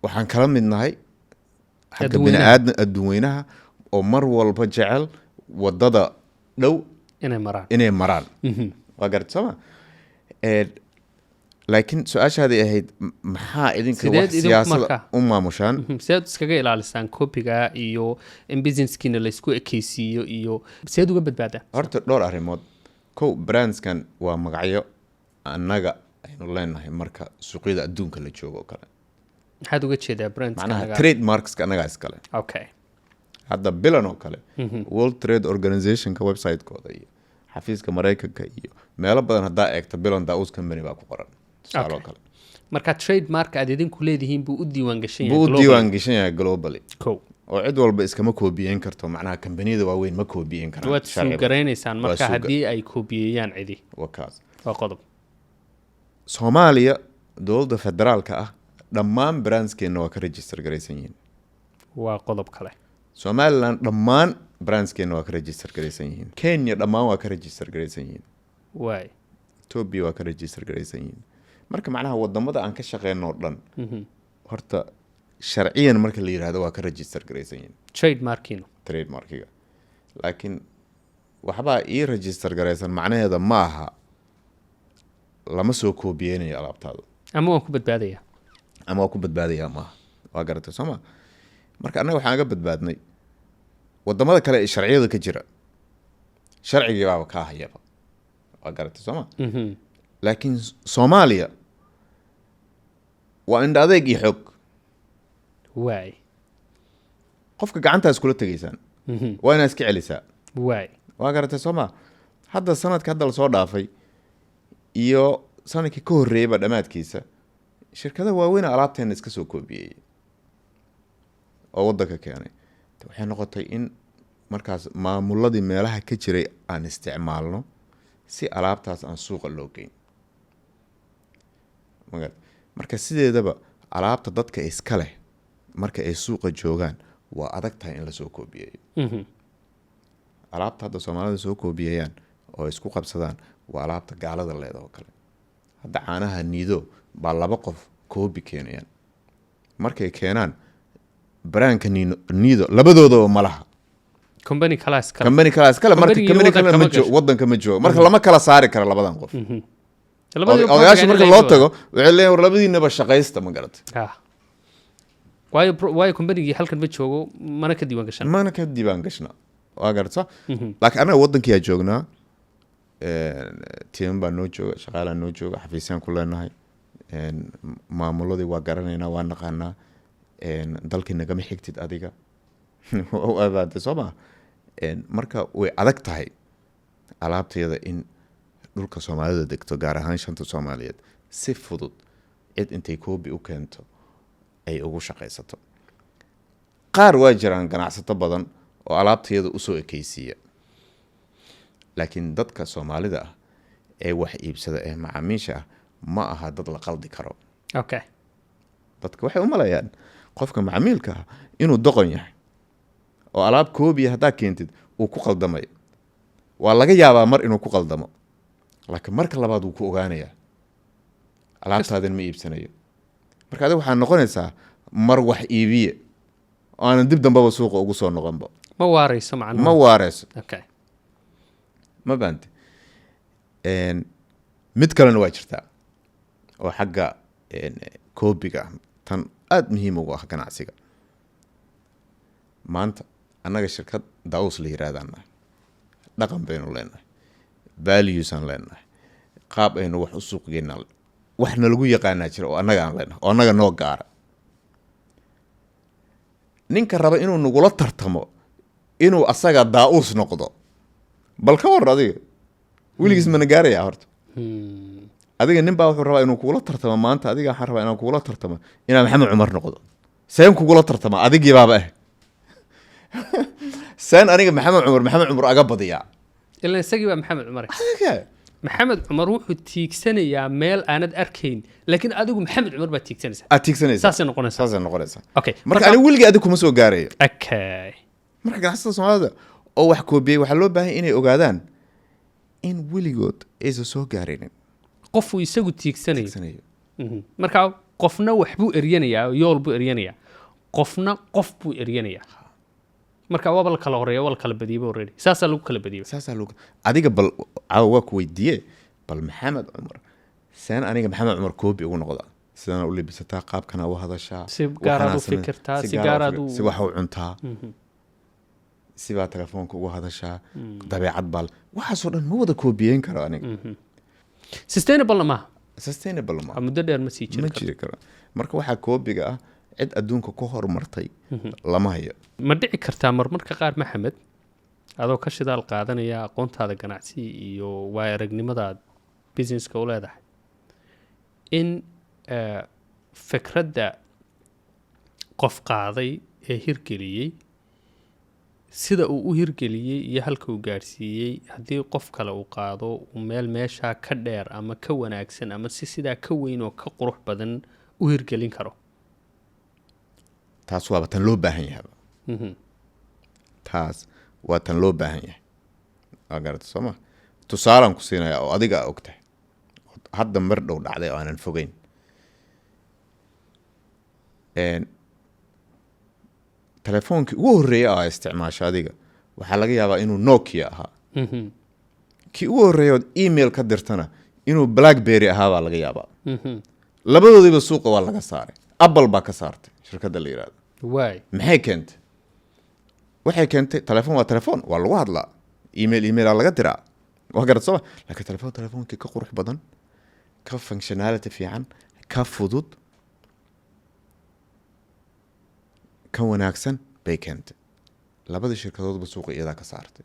waxaan kala midnahay xagga Adduunweynaha. Biniaadam adduunweynaha oo mar walba jecel wadada dhow inay maraan. Inay maraan. Waa garatay, soo ma? Laakiin su-aashaadii ahayd, maxaa idinka Sideed wax idinku siyaasada u maamushaan? Sideed iskaga ilaalisaan kopiga iyo in businesskiina laysku ekeysiiyo, iyo sideed uga badbaadaan? Horta dhowr arrimood. Kow, brandskan waa magacyo annaga aynu leenahay marka suuqyada adduunka la joogo oo kale. Maxaad uga jeedaa brandska? Macnaha trademarkska annagaa iskale. Hadda Bilan oo kale, World Trade Organizationka website-kooda iyo xafiiska Maraykanka iyo meelo badan haddaa eegto, Bilan Daus Company baa ku qoran, tusaale oo kale. Marka trademark aad idinku leedihiin buu u diiwaan gashan yahay Buu u globally. diiwaan gashan yahay globally. Kow. Oo cid walba iskama koobiyeyn karto, macnaha kambaniyada waaweyn ma koobiyeyn karaan Waad sharciga. Suugaraynaysaan Waa marka haddii ay koobiyeeyaan cidi. Waa kaas. Waa qodob. Soomaaliya, dowladda federaalka ah, dhammaan brandskeenna waa ka register garaysan yihiin. Waa qodob kale. Somaliland dhammaan brandskeenna waa ka register garaysan yihiin. Kenya dhammaan waa ka register garaysan yihiin. Ethiopia waa ka register garaysan yihiin. Marka macnaha wadamada aan ka shaqeyno oo dhan, horta sharciyan marka la yirahdo, waa ka register garaysan yihiin Trademarkiinu. Trademarkiga. Laakiin waxbaa ii register garaysan macnaheeda ma aha lama soo koobiyeynayo alaabtaada. Ama waan ku badbaadayaa. Ama waa ku badbaadayaa maaha. Waa garatay, soo ma? Marka annaga waxaan ga badbaadnay wadamada kale ee sharciyada ka jira, sharcigii baaba kaa hayaba. Waa garatay, soo ma? Laakiin Soomaaliya waa indha adeeg iyo xoog. Qofka gacantaas kula tegaysaan, waa inaad iska celisaa. Waa garatay, soo ma? Hadda sanadka hadda lasoo dhaafay iyo sanadkii ka horreeyeyba dhammaadkiisa, shirkada waaweyn alaabteena iska soo koobiyey oo waddanka keenay. Waxay noqotay in markaas maamuladii meelaha ka jiray aan isticmaalno si alaabtaas aan suuqa loo geyn. Magarad? Marka sideedaba alaabta dadka iska leh marka ay suuqa joogaan waa adag tahay in lasoo koobiyeeyo. Alaabta hadda Soomaalida soo koobiyayaan oo isku qabsadaan waa alaabta gaalada leeda oo kale. Hadda caanaha Niido baa laba qof koobi keenayaan. Markay keenaan Brandka Nido labadoodaba ma laha. Company kalaas kale. Company kalaas kale marka. Company company waddanka kale ma ma gasho. Waddanka ma joogo, marka lama kala saari karo labadan qof. Labadiiba Odayaasha product marka inay loo leeyihiin. tago waxay leeyihin, "War, labadiinaba shaqaysta," ma garatay? Ah. Waayo companygii halkan ma joogo, mana ka diiwaan gashan. Mana ka diiwaan gashna, waa garata. Laakiin annaga waddankiyaa joognaa, tiiman baa noo jooga, shaqaalaa noo jooga, xafiisyaan ku leenahay, maamuladii waa garanaynaa, waa naqaanaa. Dalkii nagama xigtid adiga. Waa soo maa? Marka way adag tahay alaabtayada in dhulka Soomaalida degto, gaar ahaan shanta Soomaaliyeed, si fudud cid intay copy u keento ay ugu shaqaysato. Qaar waa jiraan ganacsato badan oo alaabtayada usoo ekeysiiya, laakiin dadka Soomaalida ah ee wax iibsada ee macaamiisha ah ma aha dad la qaldi karo. Dadka waxay u malayaan qofka macamiilka ah inuu doqon yahay oo alaab copy ah haddaa keentid uu ku qaldamayo. Waa laga yaabaa mar inuu ku qaldamo, laakiin marka labaad wuu ku ogaanayaa, alaabtaadin ma iibsanayo. Marka adiga waxaa noqonaysaa mar wax iibiye oo aanan dib dambaba suuqa ugu soo noqonba. Ma waarayso macnuhu. Ma waareyso. Ma fahamte? Mid kalena waa jirtaa oo xagga copyga ah, tan aada muhiim ugu ah ganacsiga maanta. Annaga shirkad Daus la yirahdaan nahay, dhaqan baynu leenahay, values aan leenahay, qaab aynu wax u suuq geynaa, wax nalagu yaqaanaa jira oo annaga aan leenahay oo annaga noo gaara. Ninka raba inuu nagula tartamo, inuu asaga Daa-uus noqdo, bal ka war adiga, weligiis mana gaarayaa horta? Adiga nin baa wuxuu rabaa inuu kugula tartamo maanta. Adiga waxaan rabaa inaan kugula tartamo inaan Maxamed Cumar noqdo. Seen kugula tartama? Adigii baaba ah. Seen aniga Maxamed Cumar, Maxamed Cumar aga badiyaa? Ilan isagii baa Maxamed Cumar. Adiga. Maxamed Cumar wuxuu tiigsanayaa meel aanad arkayn, laakiin adigu Maxamed Cumar baad tiigsanaysaa. Aad tiigsanaysaa. Saasay noqonaysaa. Saasay noqonaysaa. Marka aniga weligii adig kuma soo gaarayo. Marka ganacsatada Soomaalida oo wax koobiyey waxaa loo baahan inay ogaadaan in weligood aysan soo gaarinin qofuu isagu tiigsanayo. Tiigsanayo. Marka qofna wax buu eryanayaa, yool buu eryanayaa, qofna qof buu eryanayaa. Marka waaba la kala horeeya, waa la kala badiyeyba already, saasaa lagu kala badiyeyba. Saasaa loo adiga bal caawa waa ku weydiiye, bal Maxamed Cumar, seen aniga Maxamed Cumar copy ugu noqda? Sidana u libisataa, qaabkana u hadashaa, Si gaaraad waxanaa u fikirtaa, si gaar gaaraad si wax u cuntaa, sibaa telefoonka ugu hadashaa, dabeecad bal, waxaasoo dhan ma wada koobiyeyn karo aniga. Sustainable maaha. Sustainable ma Waa muddo dheer ma sii jiri ma karto. jiri karo. Marka waxaa copyga ah cid adduunka ku horumartay lama hayo. Ma dhici kartaa marmarka qaar, Maxamed, adoo ka shidaal qaadanaya aqoontaada ganacsi iyo waaya aragnimadaad businesska u leedahay, in fikradda qof qaaday ee hirgeliyey, sida uu u hirgeliyey iyo halka uu gaadhsiiyey, haddii qof kale uu qaado, uu meel meeshaa ka dheer ama ka wanaagsan ama si sidaa ka weyn oo ka qurux badan u hirgelin karo? Taas waaba tan loo baahan yahaba. Taas waa tan loo baahan yahay, waa garata soo ma? Tusaalaan ku siinayaa oo adiga aa og tahay, hadda mar dhow dhacday oo aanan fogeyn. Telefoonkii ugu horreeyay oo aa isticmaasho adiga waxaa laga yaabaa inuu Nokia ahaa. Kii ugu horreeya ood email ka dirtana inuu BlackBerry ahaa baa laga yaabaa. Labadoodiiba suuqa waa laga saaray, Apple baa ka saartay shirkadda la yihahdo. Maxay keentay? Waxay keentay telefoon waa telefoon, waa lagu hadlaa, email emailaa laga diraa, waa garad sooma? Laakiin telefoon telefoonkii ka qurux badan, ka functionality fiican, ka fudud, ka wanaagsan bay keentay. Labadii shirkadoodba suuqa iyadaa ka saartay.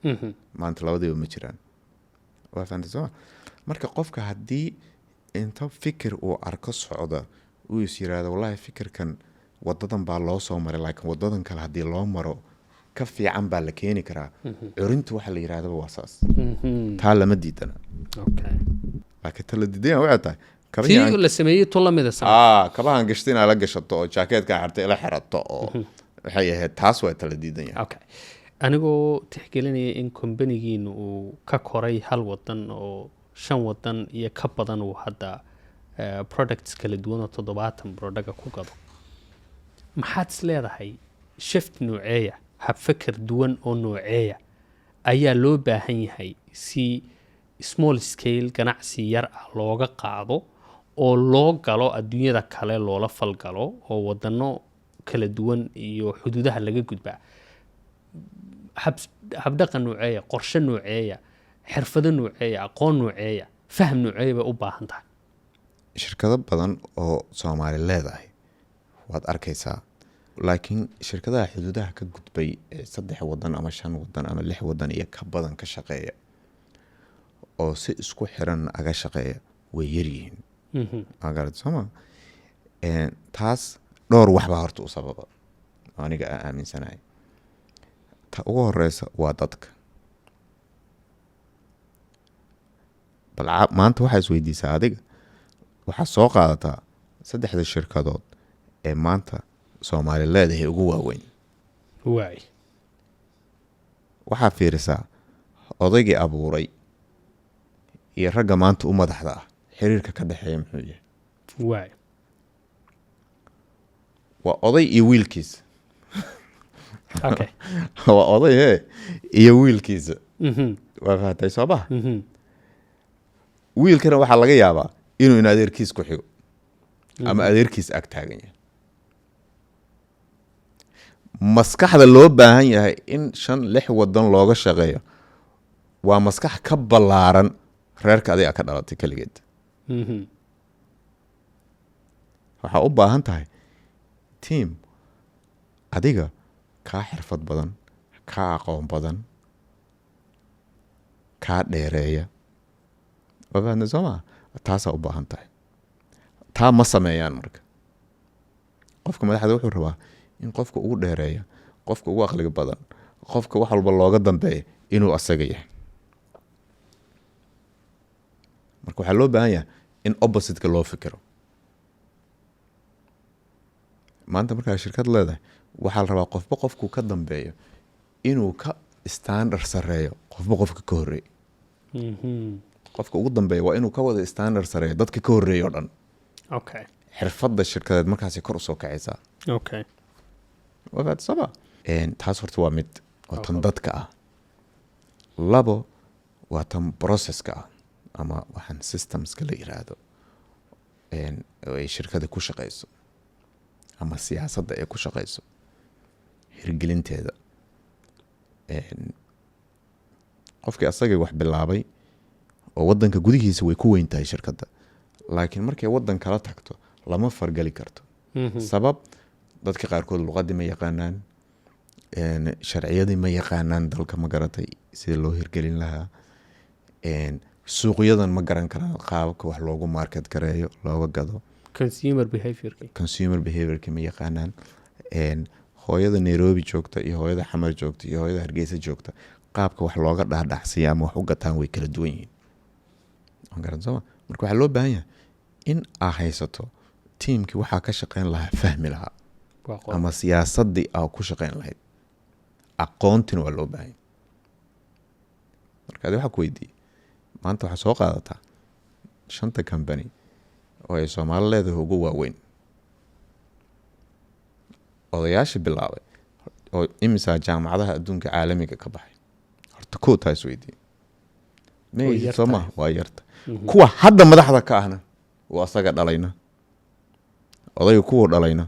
Maanta labadiiba ma jiraan, waa fahantay sooma? Marka qofka haddii inta fikir uu arko socda uu is yiraahdo, "Wallahi fikirkan wadadan baa loo soo maray, laakiin wadadan kale haddii loo maro ka fiican baa la keeni karaa," curinta waxa la yirahdaba waa saas. Taa lama diidana. Laakiin ta la diidaya waxay tahay kabihii tii la sameeyey tu lamida sama. Kabahan gashtay inaad la gashato oo jaakeetkan xirtay ila xirato oo waxay ahayd, taas waa ta la diidan yahay. Okay, anigoo tixgelinaya in kombanigiinu uu ka koray hal wadan oo shan wadan iyo ka badan, uu hadda products kala duwan oo 70 product ku gado, maxaad is leedahay? Shift nooceeya, habfeker duwan oo nooceeya ayaa loo baahan yahay si small scale ganacsi yar ah looga qaado oo loo galo adduunyada kale, loola falgalo oo wadano kala duwan iyo xuduudaha laga gudbaa? Habdhaqan nooceeya, qorshe nooceeya, xirfado nooceeya, aqoon nooceeya, faham nooceeya bay u baahan tahay? Shirkado badan oo Soomaali leedahay waad arkaysaa, laakiin shirkadaha xuduudaha ka gudbay ee saddex wadan ama shan wadan ama lix wadan iyo ka badan ka shaqeeya oo si isku xiran aga shaqeeya way yaryihiin. Waa garatay sooma? Taas dhowr waxbaa horta u sababa oo aniga aan aaminsanahay. Ta ugu horeysa waa dadka. Bal maanta waxaa isweydiisaa adiga, waxaa soo qaadataa saddexda shirkadood ee maanta Soomaali leedahay ugu waaweyn. Waxaa fiirisaa odaygii abuuray iyo ragga maanta u madaxda ah, xiriirka ka dhexeeya muxuu yahay? Waa oday iyo wiilkiisa. Waa oday iyo wiilkiisa. Waa fahatay soo maha? Mhm. Wiilkana waxaa laga yaabaa inuu in adeerkiis ku xigo ama adeerkiis ag taagan yahay. Maskaxda loo baahan yahay in shan lix wadan looga shaqeeyo waa maskax ka ballaaran reerka adiga ka dhalatay keligeed. Waxaa u baahan tahay team adiga kaa xirfad badan, kaa aqoon badan, kaa dheereeya. Waa fahamtay soo maa? Taasaa u baahan tahay. Taa ma sameeyaan. Marka qofka madaxda wuxuu rabaa in qofka ugu dheereeya, qofka ugu aqliga badan, qofka wax walba looga dambeeya inuu asaga yahay. Marka waxaa loo baahan yahay in opposite-ka loo fikiro. Maanta markaa shirkad leedahay, waxaa la rabaa qofba qofkuu ka dambeeyo inuu ka standard sareeyo qofba qofka ka horreeyay. Qofka ugu dambeeya waa inuu ka wada standard sareeyo dadka ka horreeya o dhan. Xirfadda shirkadeed markaasay kor usoo kacaysaa. Waa fahamtay soo ma? Taas horta waa mid oo tan dadka ah. Labo waa tan processka ah ama waxaan systemska la yiraahdo oo ay shirkada ku shaqeyso ama siyaasadda ay ku shaqeyso hirgelinteeda. Qofkii asagay wax bilaabay oo wadanka gudihiisa way ku weyn tahay shirkadda, laakiin markay wadan kala tagto lama fargali karto. Sabab, dadka qaarkood luqadii ma yaqaanaan, sharciyadii ma yaqaanaan dalka, ma garatay sida loo hirgelin lahaa? Suuqyadan ma garan karaan qaababka wax loogu market gareeyo, looga gado. Consumer behaviorki. Consumer behaviorki ma yaqaanaan. Hooyada Nairobi joogta iyo hooyada Xamar joogta iyo hooyada Hargeysa joogta qaabka wax looga dhaadhacsiya ama wax u gataan way kala duwan yihiin. Waan garan sooma? Marka waxaa loo baahan yahay in aa haysato tiimkii waxaa ka shaqeyn lahaa, fahmi lahaa waa qodob. Ama siyaasadii aa ku shaqeyn lahayd. Aqoontina waa loo baahan yahay. Marka adi waxaa ku weydiiyey, maanta waxaa soo qaadataa shanta company oo ay Soomaali leedahay ugu waaweyn, odayaasha bilaabay oo imisaa jaamacadaha adduunka caalamiga ka baxay? Horta koo taa isweydiiyey. Way yar soo tahay. Maha, waa yarta. Kuwa hadda madaxda ka ahna uu asaga dhalayna, odayga kuwuu dhalayna.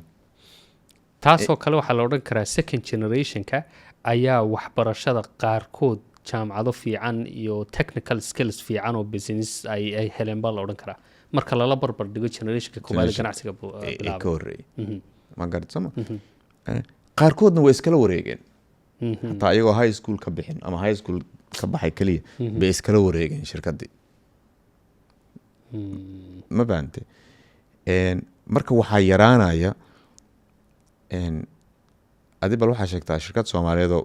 Taasoo kale waxaa la odhan karaa second generationka ayaa waxbarashada qaarkood jaamacado fiican iyo technical skills fiican oo business ay heleen baa la odhan karaa, marka lala barbar dhigo generationka koowaad ee Generation ganacsiga ee bilaabay. Ka horreeyay. Ma garat sooma? Qaarkoodna way iskala wareegeen. Hataa iyagoo high school ka bixin ama high school ka baxay keliya bay iskala wareegeen shirkaddii. Ma fahante? Marka waxaa yaraanaya adi bal waxaa sheegtaa shirkad Soomaaliyeed oo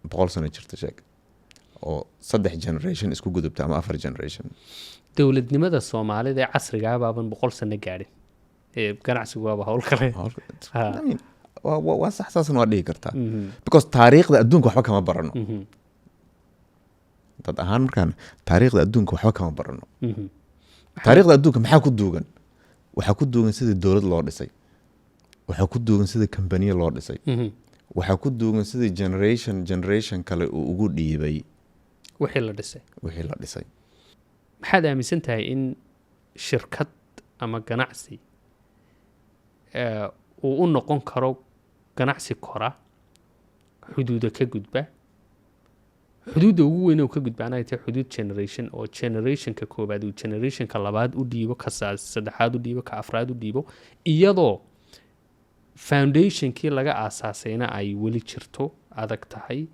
100 sano jirta sheeg, oo saddex generation isku gudubta ama afar generation. Dowladnimada Soomaalida ee casriga ah baaban 100 sano gaadhin ee ganacsigu waaba hawl kale. I mean, waa sax, saasna waa dhihi kartaa, because taariikhda adduunka waxba kama barano. Dad ahaan markaan taariikhda adduunka waxba kama barano. Taariikhda adduunka maxaa ku duugan? Waxaa ku duugan sidii dowlad loo dhisay, waxaa ku duugan sidii kambaniya loo dhisay. Waxaa ku duugan sidii generation generation kale uu ugu dhiibay wixii la dhisay. Wixii la dhisay. Maxaad aaminsan tahay in shirkad ama ganacsi uu u noqon karo ganacsi kora, xuduuda ka gudba, xuduudda ugu weyn oo ka gudbaana ay tahay xuduud generation, oo generationka koowaad uu generationka labaad u dhiibo, ka saddexaad u dhiibo, ka afraad u dhiibo, iyadoo foundationkii laga aasaasayna ay weli jirto, adag tahay,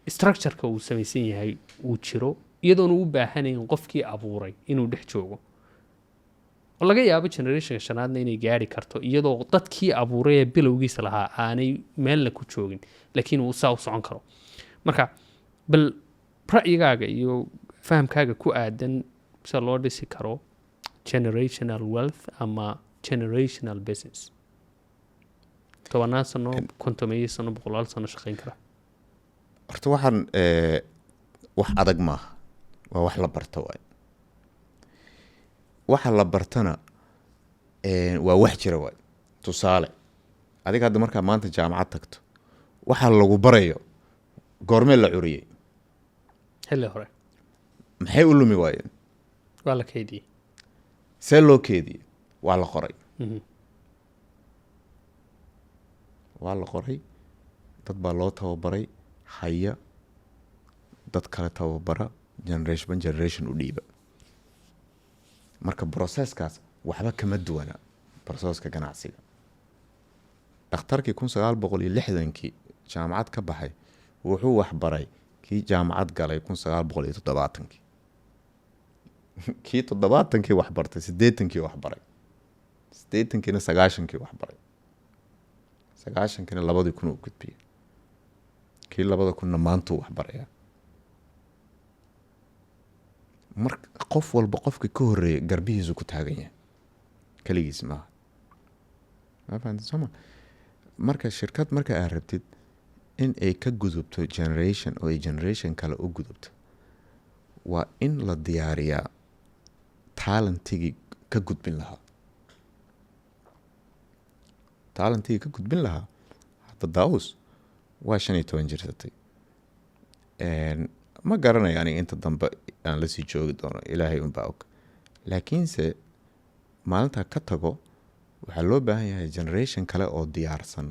structureka uu samaysan yahay uu jiro, iyadoona u baahanayn qofkii abuuray inuu dhex joogo, oo laga yaabo generationka shanaadna inay gaari karto iyadoo dadkii abuuray ee bilowgiisa lahaa aanay meelna ku joogin, laakiin uu saa u socon karo? Marka bal ra'yigaaga iyo fahamkaaga ku aadan sida loo dhisi karo generational wealth ama generational business 10-aan sano, 50-meeyo sano, 100 sano shaqayn kara. Horta waxaan wax adag maaha, waa wax la barto waay. Waxa la bartana waa wax jira waay. Tusaale, adiga hadda markaa maanta jaamacad tagto, waxa lagu barayo goormee la curiyey? Xilli hore. Maxay u lumi waayeen? Waa la kaydiyey. See loo keediyey? Waa la qoray. Waa la qoray, dad baa loo tababaray haya, dad kale tababara, generation by generation u dhiiba. Marka processkaas waxba kama duwana processka ganacsiga. Dhakhtarkii 1960-kii jaamacad ka baxay wuxuu waxbaray kii jaamacad galay 1970-kii, kii 70-kii waxbartay 80-kii waxbaray, 80-kiina 90-kii waxbaray, 90-kiina 2000 u gudbiyey, kii 2000-na maantuu waxbarayaa. Mar qof walba qofka ka horreeya garbihiisu ku taagan yahay, keligiis maaha. Ma fahanteen sooma? Marka shirkad marka aad rabtid in ay ka gudubto generation oo ay generation kale u gudubto, waa in la diyaariyaa talentigii ka gudbin lahaa, talentigii ka gudbin lahaa. Hadda Daus waa 15 jirsatay. Ma garanayo aniga inta dambe aan lasii joogi doono, Ilaahay unbaa og, laakiinse maalintaa ka tago waxaa loo baahan yahay generation kale oo diyaarsan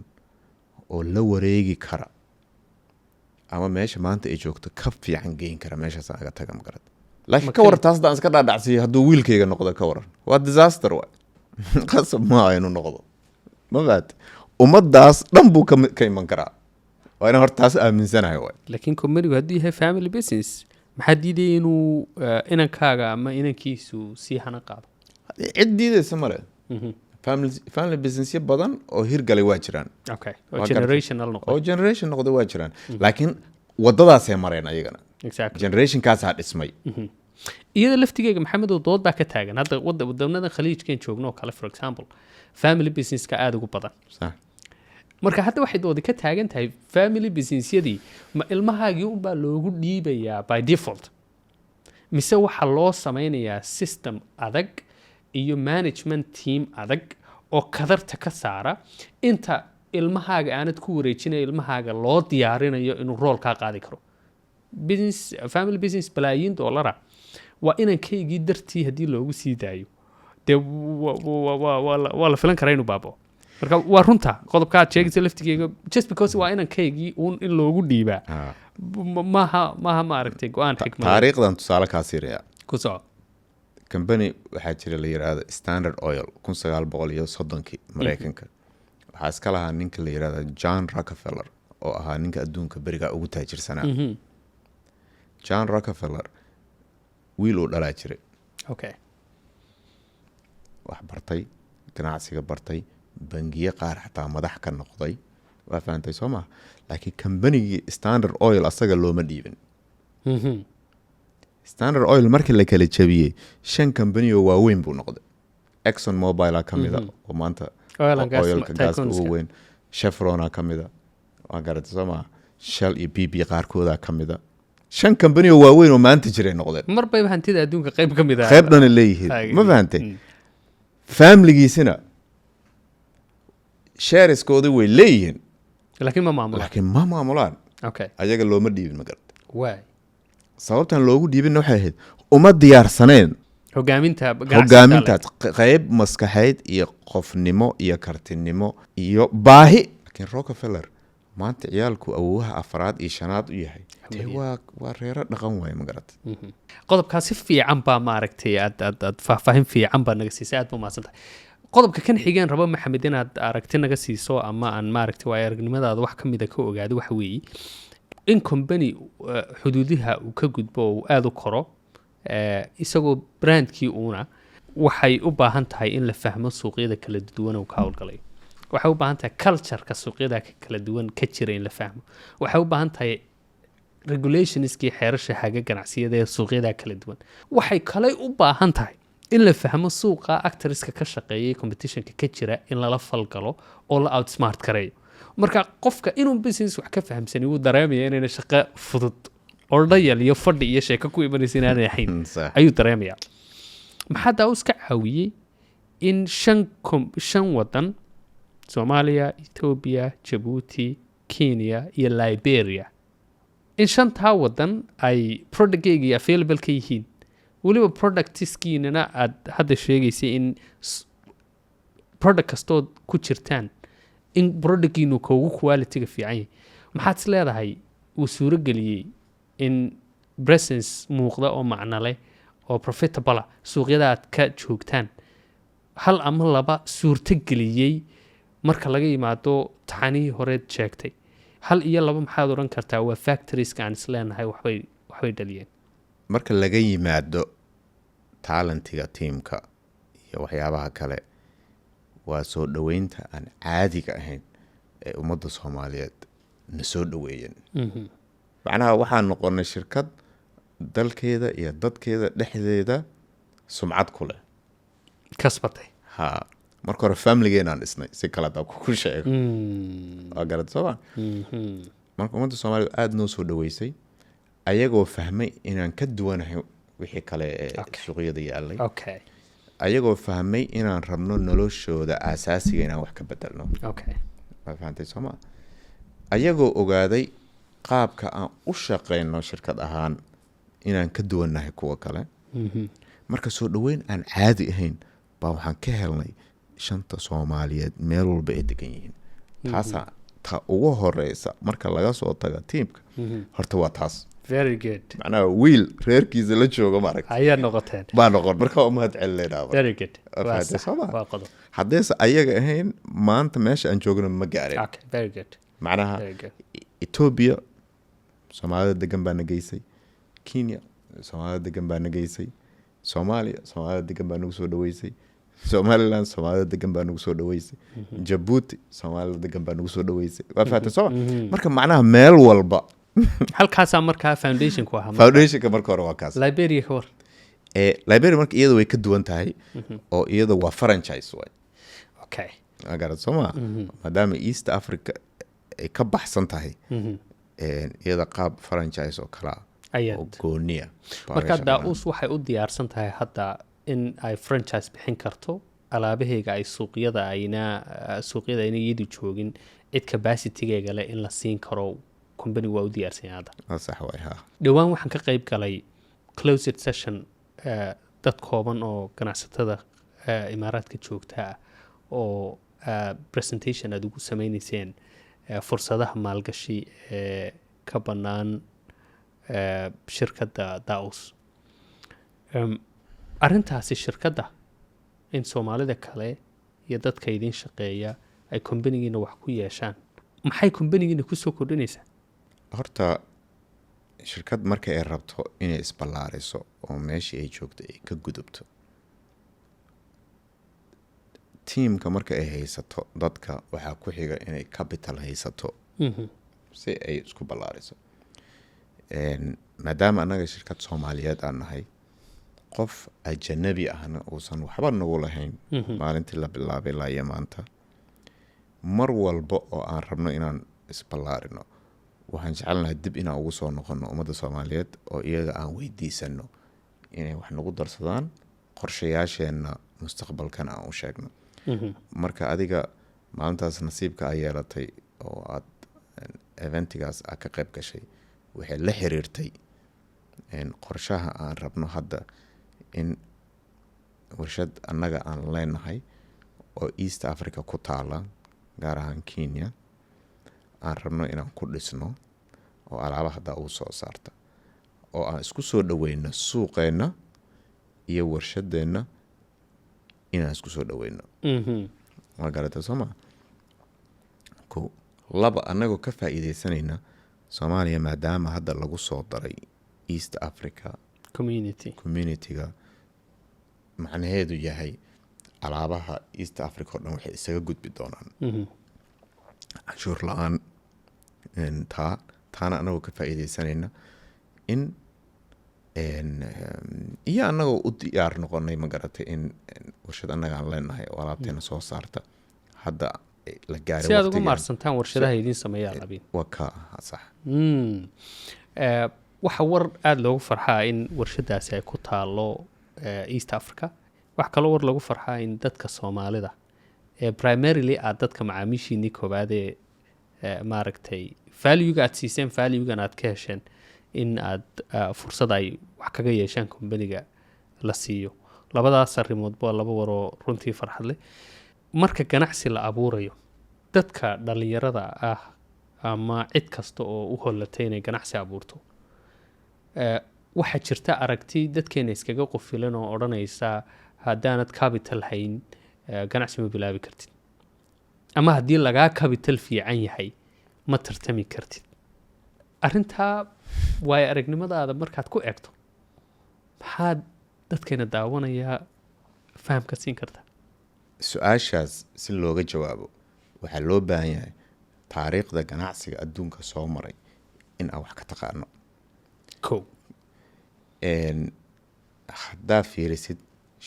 oo la wareegi kara ama meesha maanta ay joogto ka fiican geyn kara meeshaas aan aga taga. Ma garad? Laakiin Ma ka waran taas haddaan iska dhaadhacsiiyo, hadduu wiilkayga noqdo ka waran? Waa disaster waay. Qasab maaha inuu noqdo, ma fahat? Ummaddaas dhan buu ka iman karaa. Waa inaan horta taas aaminsanahay waay. Laakiin companygu hadduu yahay family business, maxaa diidaya inuu inankaaga ama inankiisu sii hana qaado? Cid diidaysa male. Family businessyo badan oo hirgalay waa jiraan. Okay, oo Waa gartay. generational noqday. Oo generation noqday waa jiraan, laakiin waddadaasay mareen ayagana. Generationkaasaa dhismay. Iyada laftigeega, Maxamedow, dood baa ka taagan hadda wadamada Khaliijkan joogno oo kale, for example, family businesska aada ugu badan. Marka hadda waxay doodi ka taagan tahay family businessyadii ma ilmahaagii unbaa loogu dhiibayaa by default, mise waxaa loo sameynayaa system adag iyo management team adag oo kadarta ka saara inta ilmahaaga aanad ku wareejinaya, ilmahaaga loo diyaarinayo inuu roolkaa qaadi karo? Business, family business balaayiin dollara waa inankaygii dartii haddii loogu sii daayo, dee waa la filan karaa inuu baabao. Marka waa runta qodobka aad sheegaysa laftigeega, just because waa inankaygii uun in loogu dhiibaa maaha, ma aragtay, go-aan xikmad. Taariikhdan tusaale kaa siinayaa. Ku soco. Company waxaa jira la yiraahdo Standard Oil. 1930-kii Mareykanka waxaa iska lahaa ninka la yirahdo John Rockefeller, oo ahaa ninka adduunka berigaa ugu taajirsanaa. John Rockefeller wiil uu dhalaa jiray, wax bartay, ganacsiga bartay, bangiye qaar xataa madax ka noqday. Waa fahantay soo maha? Laakiin kambanigii Standard Oil asaga looma dhiibin. Standard Oil markii la kala jabiyey, shan kambani oo waaweyn buu noqday. Exxon Mobile ka mida oo maanta Oil and gas oilka gaaska tycoonska. ugu weyn. Chevrona ka mida, waa garatay soo maha? Shell iyo BP qaarkooda ka mida. Shan kambani oo waaweyn oo maanta jiray noqdeen. Mar bayba hantida adduunka qayb ka mid ah. Qayb dhana leeyihiin. Ma fahantay? Familigiisina Shareskoodi way leeyihiin, laakiin ma maamulaan. Laakiin ma maamulaan. Ayaga looma dhiibin, ma garata? Waay. Sababtan loogu dhiibinna waxay ahayd uma diyaarsaneen hogaaminta ganacsiga. Hogaamintaas qayb maskaxeyd iyo qofnimo iyo kartinimo iyo baahi. Laakiin Rockefeller maanta ciyaalku awowaha afraad iyo shanaad u yahay dee, waa reero dhaqan waaye, ma garata? Qodobkaa si fiican baa maaragtay aad faahfaahin fiican baa naga siisay, aad ba mahadsan tahay. Qodobka kan xigeen rabo, Maxamed, inaad aragti naga siiso ama aan maaragtay waayo aragnimadaada wax ka mida ka ogaado waxa weeye in company xuduudaha uu ka gudbo oo uu aada u koro, isagoo brandkii uuna, waxay u baahan tahay in la fahmo suuqyada kala duwan uu ka howlgalayo. Waxay u baahan tahay cultureka suuqyada ka kala duwan ka jira in la fahmo. Waxay u baahan tahay regulationskii, xeerasha haga ganacsiyada ee suuqyada kala duwan. Waxay kale u baahan tahay in la fahmo suuqa actorska ka shaqeeyay, competitionka ka jira in lala falgalo oo la outsmart gareeyo. Marka qofka inuu business wax ka fahamsani wuu dareemaya inayna shaqo fudud oo dhayal iyo fadhi iyo sheeko ku imanaysa inaanay ahayn ayuu dareemaya. Maxaa Daawus ka caawiyey in shan wadan, Soomaaliya, Ethiopia, Jabuuti, Kenya iyo Liberia, in shantaa wadan ay productgayga available ka yihiin, weliba productskiinana aad hadda sheegaysay in product kastood ku jirtaan in productgiinu koogu quality-ga fiican yahay? Maxaad is leedahay uu suuro geliyey in presence muuqda oo macno leh oo profitable ah suuqyada aad ka joogtaan hal ama laba suurto geliyey, marka laga yimaado taxanihii horeed sheegtay? Hal iyo laba maxaad odhan kartaa waa factorieska aan isleenahay waxbay dhaliyeen? Marka laga yimaado talentiga teamka iyo waxyaabaha kale, waa soo dhoweynta aan caadiga ahayn ee ummadda Soomaaliyeed na soo dhoweeyeen. Macnaha waxaan noqonay shirkad dalkeeda iyo dadkeeda dhexdeeda sumcad ku leh. Kasbatay. Ha, marka hore familigeenaan dhisnay, si kale hadaa ku sheego, waa garad sooma? Marka ummadda Soomaaliyeed aada noo soo dhoweysay, ayagoo fahmay inaan ka duwanahay wixii kale ee suuqyada yaalay, ayagoo fahmay inaan rabno noloshooda aasaasiga inaan wax ka bedelno. Waa fahantay sooma? Ayagoo ogaaday qaabka aan u shaqeyno shirkad ahaan inaan ka duwannahay kuwa kale. Marka soo dhoweyn aan caadi ahayn baa waxaan ka helnay shanta Soomaaliyeed meel walba ay degan yihiin. Taasaa ta ugu horeysa marka laga soo tago teamka. Horta waa taas. Very good. Macnaha wiil reerkiisa la joogo, maaragta, ayaa noqoteen. Baa noqon. Marka waa mahad celinayna. Very good. Waa waa fahamtay, sax. soo ma? Waa qodob. Haddayse ayaga ahayn, maanta meesha aan joogno ma gaareen. Okay, very good. Macnaha very good. Ethiopia Soomaalida degan baa na geysay, Kenya Soomaalida degan baa na geysay, Soomaaliya Soomaalida degan baa nagu soo dhaweysay, Somaliland Soomaalida degan baa nagu soo dhaweysay, Jabuuti Soomaalida degan baa nagu soo dhaweysay. Waa fahamtay sooma? Marka macnaha meel walba. Halkaasaa markaa foundationku ahaa marka. Foundationka marka hore waa kaas. Liberia ka war? Liberia marka iyada way ka duwan tahay oo iyada waa franchise waay. Waa garad soo ma? Maadaama East Africa ay ka baxsan tahay, iyada qaab franchise oo kala ah ayaad oo gooniya baa marka laga shaqeynaa. Daa-us waxay u diyaarsan tahay hadda in ay franchise bixin karto alaabaheyga, ay suuqyada ayna iyadu joogin cid capacitygeega leh in la siin karo. Company waa u diyaarsan yahay hadda. Waa sax waay, ha. Dhowaan waxaan ka qayb galay closed session, dad kooban oo ganacsatada Imaaraadka joogta ah oo presentation aad ugu sameyneyseen fursadaha maalgashi ee ka bannaan shirkadda Daus. Arrintaasi shirkadda in Soomaalida kale iyo dadka idiin shaqeeya ay companygiina wax ku yeeshaan, maxay companygiina kusoo kordhinaysaa? Horta shirkad marka ay rabto inay isballaariso oo meeshii ay joogto ay ka gudubto, teamka marka ay haysato, dadka waxaa ku xiga inay capital haysato si ay isku ballaariso. Maadaama annaga shirkad Soomaaliyeed aan nahay, qof ajanabi ahna uusan waxba nagu lahayn maalintii la bilaabay ilaa iyo maanta, mar walba oo aan rabno inaan isballaarino, waxaan jecelnahay dib inaan ugu soo noqono ummadda Soomaaliyeed oo iyaga aan weydiisano inay wax nagu darsadaan, qorshayaasheenna mustaqbalkana aan u sheegno. Marka adiga Maalintaas nasiibka ay yeelatay oo aad eventigaas aad ka qayb gashay waxay la xiriirtay qorshaha aan rabno hadda in warshad annaga aan leenahay oo East Africa ku taala, gaar ahaan Kenya, aan rabno inaan ku dhisno oo alaaba hadda ugu soo saarta oo aan isku soo dhaweyno suuqeenna iyo warshadeenna, inaan isku soo dhaweyno. Waa garatay, soo maa? Ko laba, annagoo ka faa'iideysanayna Soomaaliya, maadaama hadda lagu soo daray East Africa Community. Community-ga, macnaheedu yahay alaabaha East Africa oo dhan waxay isaga gudbi doonaan canshuur la-aan. Taana anagoo ka faa'iideysanayna in iyo annagoo u diyaar noqonay, ma garatay, in warshad annaga aan leenahay oo alaabteena soo saarta hadda la gaaray Si aad uga waqtigan. maarsantaan warshadaha idiin sameeya alabiin. Waa ka sax. Waxa war aada loogu farxaa in warshadaasi ay ku taalo East Africa. Wax kaloo war lagu farxaa in dadka Soomaalida ee primarily aad dadka macaamiishiinii koowaad ee maaragtay valuega aad siiseen, valuegan aad ka hesheen, in aad fursad ay wax kaga yeeshaan companyga la siiyo. Labadaas arrimoodba waa laba waroo runtii farxad leh. Marka ganacsi la abuurayo, dadka dhalinyarada ah ama cid kasta oo u hollatay inay ganacsi abuurto, waxaa jirta aragti dadkeena iskaga qufilan oo odhanaysa haddaanad capital hayn, ganacsi ma bilaabi kartid, ama haddii lagaa capital fiican yahay ma tartami kartid. Arrintaa waayo aragnimadaada markaad ku eegto, maxaad dadkeena daawanayaa fahamka siin kartaa? Su-aashaas si looga jawaabo waxaa loo baahan yahay taariikhda ganacsiga adduunka soo maray in aan wax ka taqaano. Kow. Haddaa fiirisid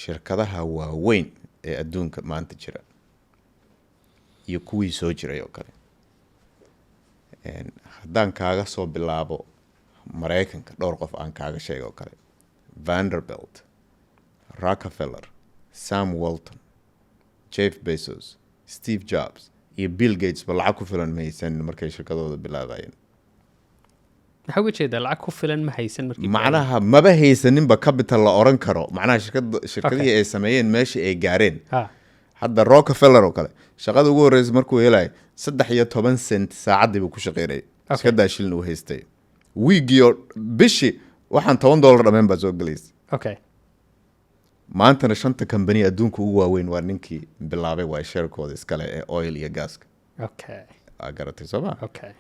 shirkadaha waaweyn ee adduunka maanta jira iyo kuwii soo jiray oo kale, haddaan kaaga soo bilaabo Maraykanka, dhowr qof aan kaaga sheego oo kale: Vanderbilt, Rockefeller, Sam Walton, Jeff Bezos, Steve Jobs iyo Bill Gates ba lacag ku filan ma haysan markay shirkadooda bilaabayeen. Maxaa uga jeedaa lacag ku filan ma haysan markii? Macnaha maba haysaninba capital la oran karo. Macnaha shirkada, shirkadihii ay sameeyeen, meeshii ay gaareen. Hadda Rockefeller oo kale, shaqada ugu horreysa markuu helay 13 cent saacaddii buu ku shaqeynayay. Iska daa shilin uu haystay. Wiigiyo bishii waxaan $10 dhameen baa soo gelaysa. Maantana shanta kambani adduunka ugu waaweyn waa ninkii bilaabay, waa sharekooda iskale ee oil iyo gaaska. Aa garatay, soo ma? Okay.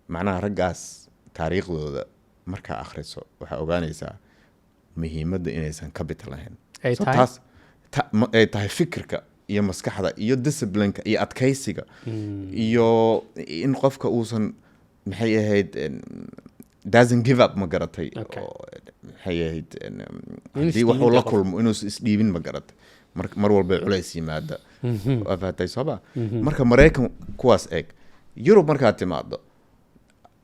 Macnaha raggaas taariikhdooda markaa akhriso waxaa ogaanaysaa muhiimadda inaysan capital ahayn. Ay So tahay? Taas ay tahay fikirka iyo maskaxda iyo disciplineka iyo adkaysiga iyo in qofka uusan, maxay ahayd, doesn't give up, ma garatay? Oo, maxay ahayd, Inuu haddii waxuu la isdhiibin. kulmo inuusan isdhiibin, ma garatay? Mar walba culays yimaada. Waa fahatay, soo ma? Marka Maraykan kuwaas eeg. Yurub markaad timaado,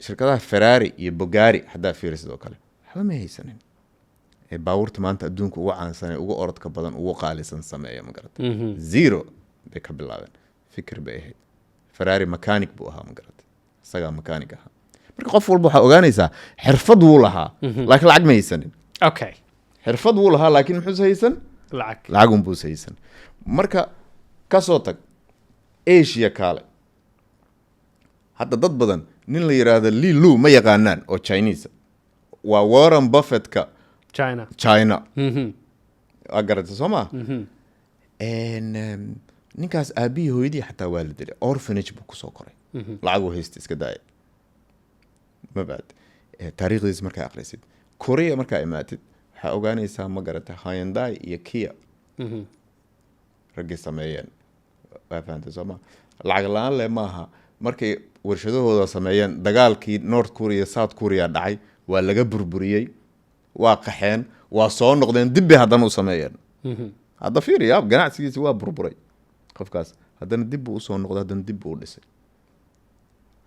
shirkadaha Ferrari iyo Bugatti haddaa fiirisid oo kale, waxba ma haysanin ee baabuurta maanta adduunka ugu caansan ee ugu orodka badan, ugu qaalisan sameeya, ma garatay? Zero bay ka bilaabeen. Fikir bay ahayd. Ferrari mechanic buu ahaa, ma garatay? Isagaa mechanic ahaa. Marka qof walba waxaa ogaanaysaa xirfad wuu lahaa, laakiin lacag ma haysanin. Xirfad wuu lahaa, laakiin muxuuse haysan? Lacag. Lacag unbuuse haysan. Marka kasoo tag Asia, kaale hadda dad badan nin la yiraahdo Li Lu ma yaqaanaan oo Chinese waa Warren Buffettka China. China. Waa garatay, soo maa? Ninkaas aabihii hooyadii xataa waa la dilay, orphanage buu kusoo koray. Lacag uu haysta iska daaya mabaad. Taariikhdiisa markaa akhrisid, Korea markaa imaatid, waxaa ogaanaysaa, ma garatay, Hyundai iyo Kia raggii sameeyeen. Waa fahantay, soo ma? Lacag la-aan le maaha. Markay warshadahooda sameeyeen, dagaalkii North Korea, South Korea dhacay, waa laga burburiyey, waa qaxeen, waa soo noqdeen, dib bay haddana u sameeyeen. Hadda fiiriya, ganacsigiisi waa burburay qofkaas, haddana dib buu usoo noqday, haddana dib buu u dhisay.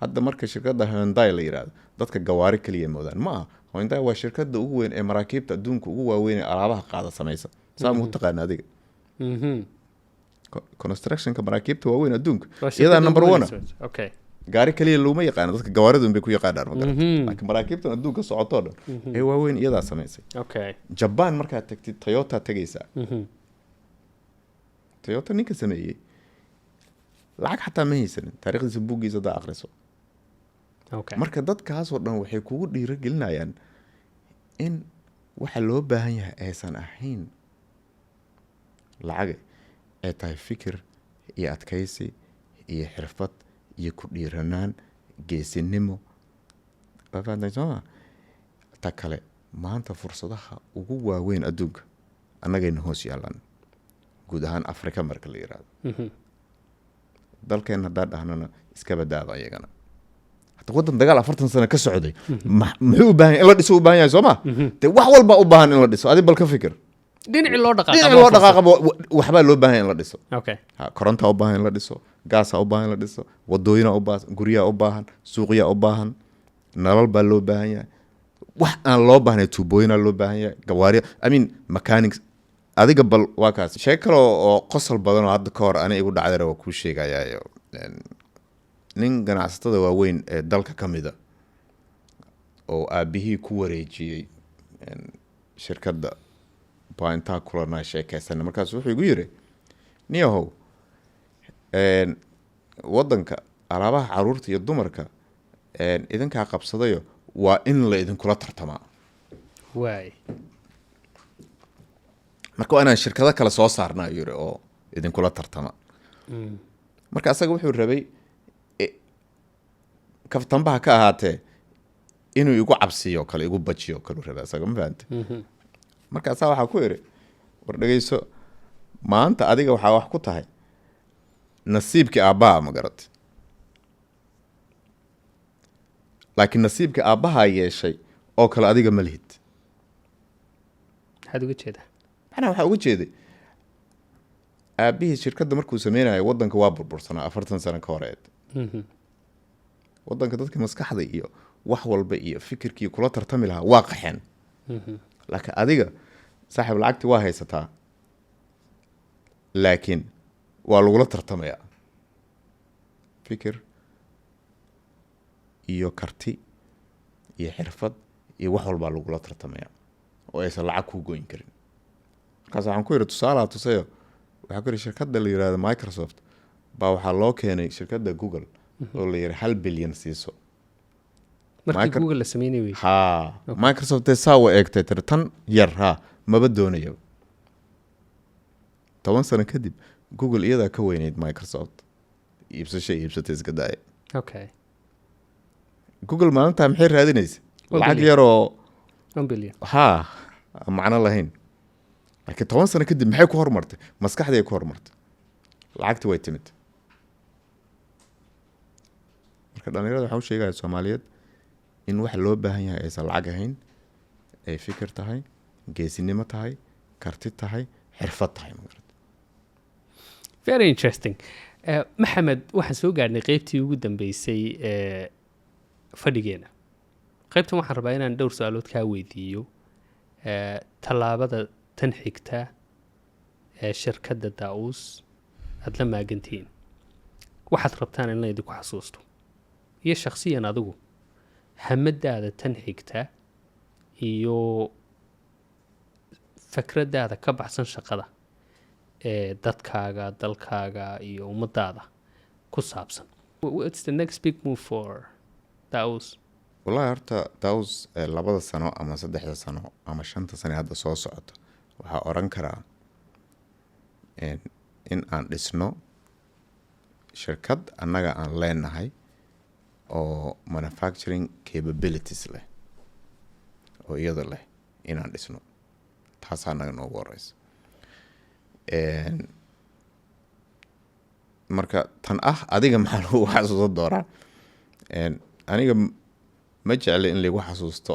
Hadda marka shirkadda Hyundai la yiraahdo, dadka gawaari kaliya moodaan. Ma aha. Hyundai waa shirkadda ugu weyn ee maraakiibta adduunka ugu waaweyn ee alaabaha qaada samaysa. Saa muu taqaana adiga? Constructionka maraakiibta waaweyn adduunka Waa iyadaa shirkadda number ugu one. weyn. Okay. Gaari kaliya looma yaqaano, dadka gawaaridun bay ku yaqaanaan, ma garata? Laakiin maraakiibtan adduunka socotoo dhan ee waaweyn iyadaa samaysay. Jaban markaad tagtid, Toyota tegaysaa. Toyota ninka sameeyey lacag xataa ma haysanin, taariikhdiisa buuggiisa haddaa akhriso. Marka dadkaasoo dhan waxay kugu dhiirigelinayaan in waxa loo baahan yahay aysan ahayn lacag, ay tahay fikir iyo adkaysi iyo xirfad iyo ku dhiiranaan, geesinimo. Waa fahamtay, soo ma? Ta kale, maanta fursadaha ugu waaweyn adduunka annagayna hoos yaalaan, guud ahaan Afrika marka la yiraahdo. Dalkeen haddaan dhahnana, iska badaaba iyagana. Hata waddan dagaal 40 sano ka socday muxuu u baahan yahay? In la dhiso u baahan yahay, soo ma? Dee wax walba u baahan in la dhiso. Adi bal ka fikir. Dhinacii loo dhaqaaqa. Dhinac loo dhaqaaqaba waxbaa loo baahan yahay in la dhiso. Ha, korontaa u baahan in la dhiso, gaasaa u baahan in la dhiso, wadooyinaa u baahan, guryaa u baahan, suuqyaa u baahan, nalal baa loo baahan yahay. Wax aan loo baahnay, tuubooyinaa loo baahan yahay, gawaariya, I mean, mechanics. Adiga bal waa kaas. Sheeg kale oo qosol badan oo hadda ka hor ani igu dhacdayna waa kuu sheegayaayo. Nin ganacsatada waaweyn ee dalka ka mida oo aabihii ku wareejiyey shirkadda baa intaa kulanaa sheekeysanay. Markaas wuxuu igu yiri, "Niyahow, waddanka alaabaha caruurta iyo dumarka idinkaa qabsadayo, waa in la idinkula tartamaa." "Marka waa inaan shirkado kale soo saarna," ayuu yiri, "oo idinkula tartama." Marka asaga wuxuu rabay kaftanbaha ka ahaatee inuu igu cabsiyo kale, igu bajiyo kale uu rabay asaga, ma fahante? Marka asaa waxaa ku iri, "War dhegeyso, maanta adiga waxaa wax ku tahay nasiibkii aabbaha, ma garat? Laakiin nasiibkii aabbahaa yeeshay oo kale adiga ma lihid." Maxaad uga jeedaa? Macnaha waxaa uga jeeday, aabbihii shirkadda markuu sameynayo waddanka waa burbursanaa 40 sano ka horeed. Waddanka dadka maskaxda iyo wax walba iyo fikirkii kula tartami lahaa waa qaxeen. Laakiin adiga, saaxiib, lacagti waa haysataa, laakiin waa lagula tartamayaa fikir iyo karti iyo xirfad iyo wax walbaa lagula tartamaya oo aysan lacag kuu goyn karin. Markaas waxaan ku yidhi, tusaalaha tusayo, waxaan ku yidhi, shirkadda la yihahdo Microsoft baa waxaa loo keenay shirkadda Google oo la yidhi 1 bilyan siiso. Markii Google la sameynay wey? Ha, Microsoft dee saa u eegtay, tiri, "Tan yar ha maba doonayo." 10 sano kadib Google iyadaa ka weyneyd Microsoft, iibsasho iibsatay iska daaya. Google maalintaa maxay raadinaysa? One Lacag billion. yaroo 1 billion. Ha, aan macno lahayn. Laakiin 10 sano kadib maxay ku horumartay? Maskaxday ku horumartay, lacagti way timid. Marka dhalinyarada waxaan u sheegaya Soomaaliyeed in waxa loo baahan yahay aysan lacag ahayn, ay fikir tahay, geesinimo tahay, karti tahay, xirfad tahay, ma garat? Very interesting. Maxamed, waxaan soo gaadhnay qeybtii ugu dambeysay ee fadhigeena. Qaybtan waxaan rabaa inaan dhowr su-aalood kaa weydiiyo. Tallaabada tan xigta ee shirkadda Daa'uus aada la maagantihiin, waxaad rabtaan in la idinku xasuusto, iyo shakhsiyan adigu hamadaada tan xigta iyo fakradaada ka baxsan shaqada ee dadkaaga, dalkaaga iyo ummadaada ku saabsan. What's the next big move for Daus? Wallahi horta Daus 2da sano ama 3da sano ama 5ta sano ee hadda soo socota waxaa oran karaa in aan dhisno shirkad annaga aan leenahay oo manufacturing capabilities leh oo iyada leh inaan dhisno. Taasaa annaga noogu horeysa. Marka tan ah adiga maxaa lagu xasuusan doonaa? Aniga ma jecli in lagu xasuusto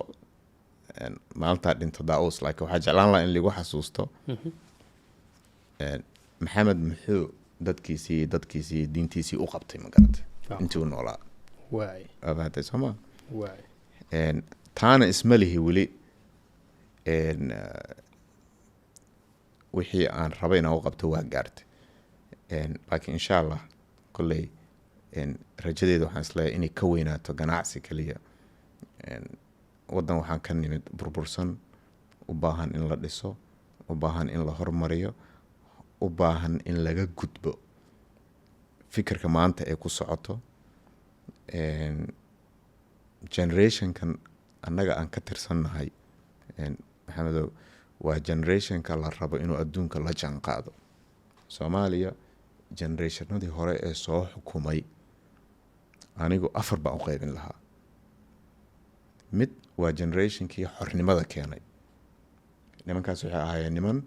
maalintaa dhinto Daus, laakiin waxaa jeclaan lahaa in lagu xasuusto Maxamed muxuu dadkiisii diintiisii u qabtay, ma garatay, intii u noolaa. Waa fahamtay, soo ma? Taana isma lihi weli. Wixii aan rabay inaan u qabto waa gaartay. Laakiin insha Allah kolley rajadeeda waxaan isleeyahay inay ka weynaato ganacsi kaliya. Waddan waxaan ka nimid burbursan, u baahan in la dhiso, u baahan in la hormariyo, u baahan in laga gudbo fikirka maanta ee ku socoto. Generationkan annaga aan ka tirsannahay, Maxamedow, waa generationka la rabo inuu adduunka la jaan qaado. Soomaaliya generationadii hore ee soo xukumay, anigu afar baan u qaybin lahaa. Mid waa generationkii xornimada keenay. Nimankaas waxay ahaayeen niman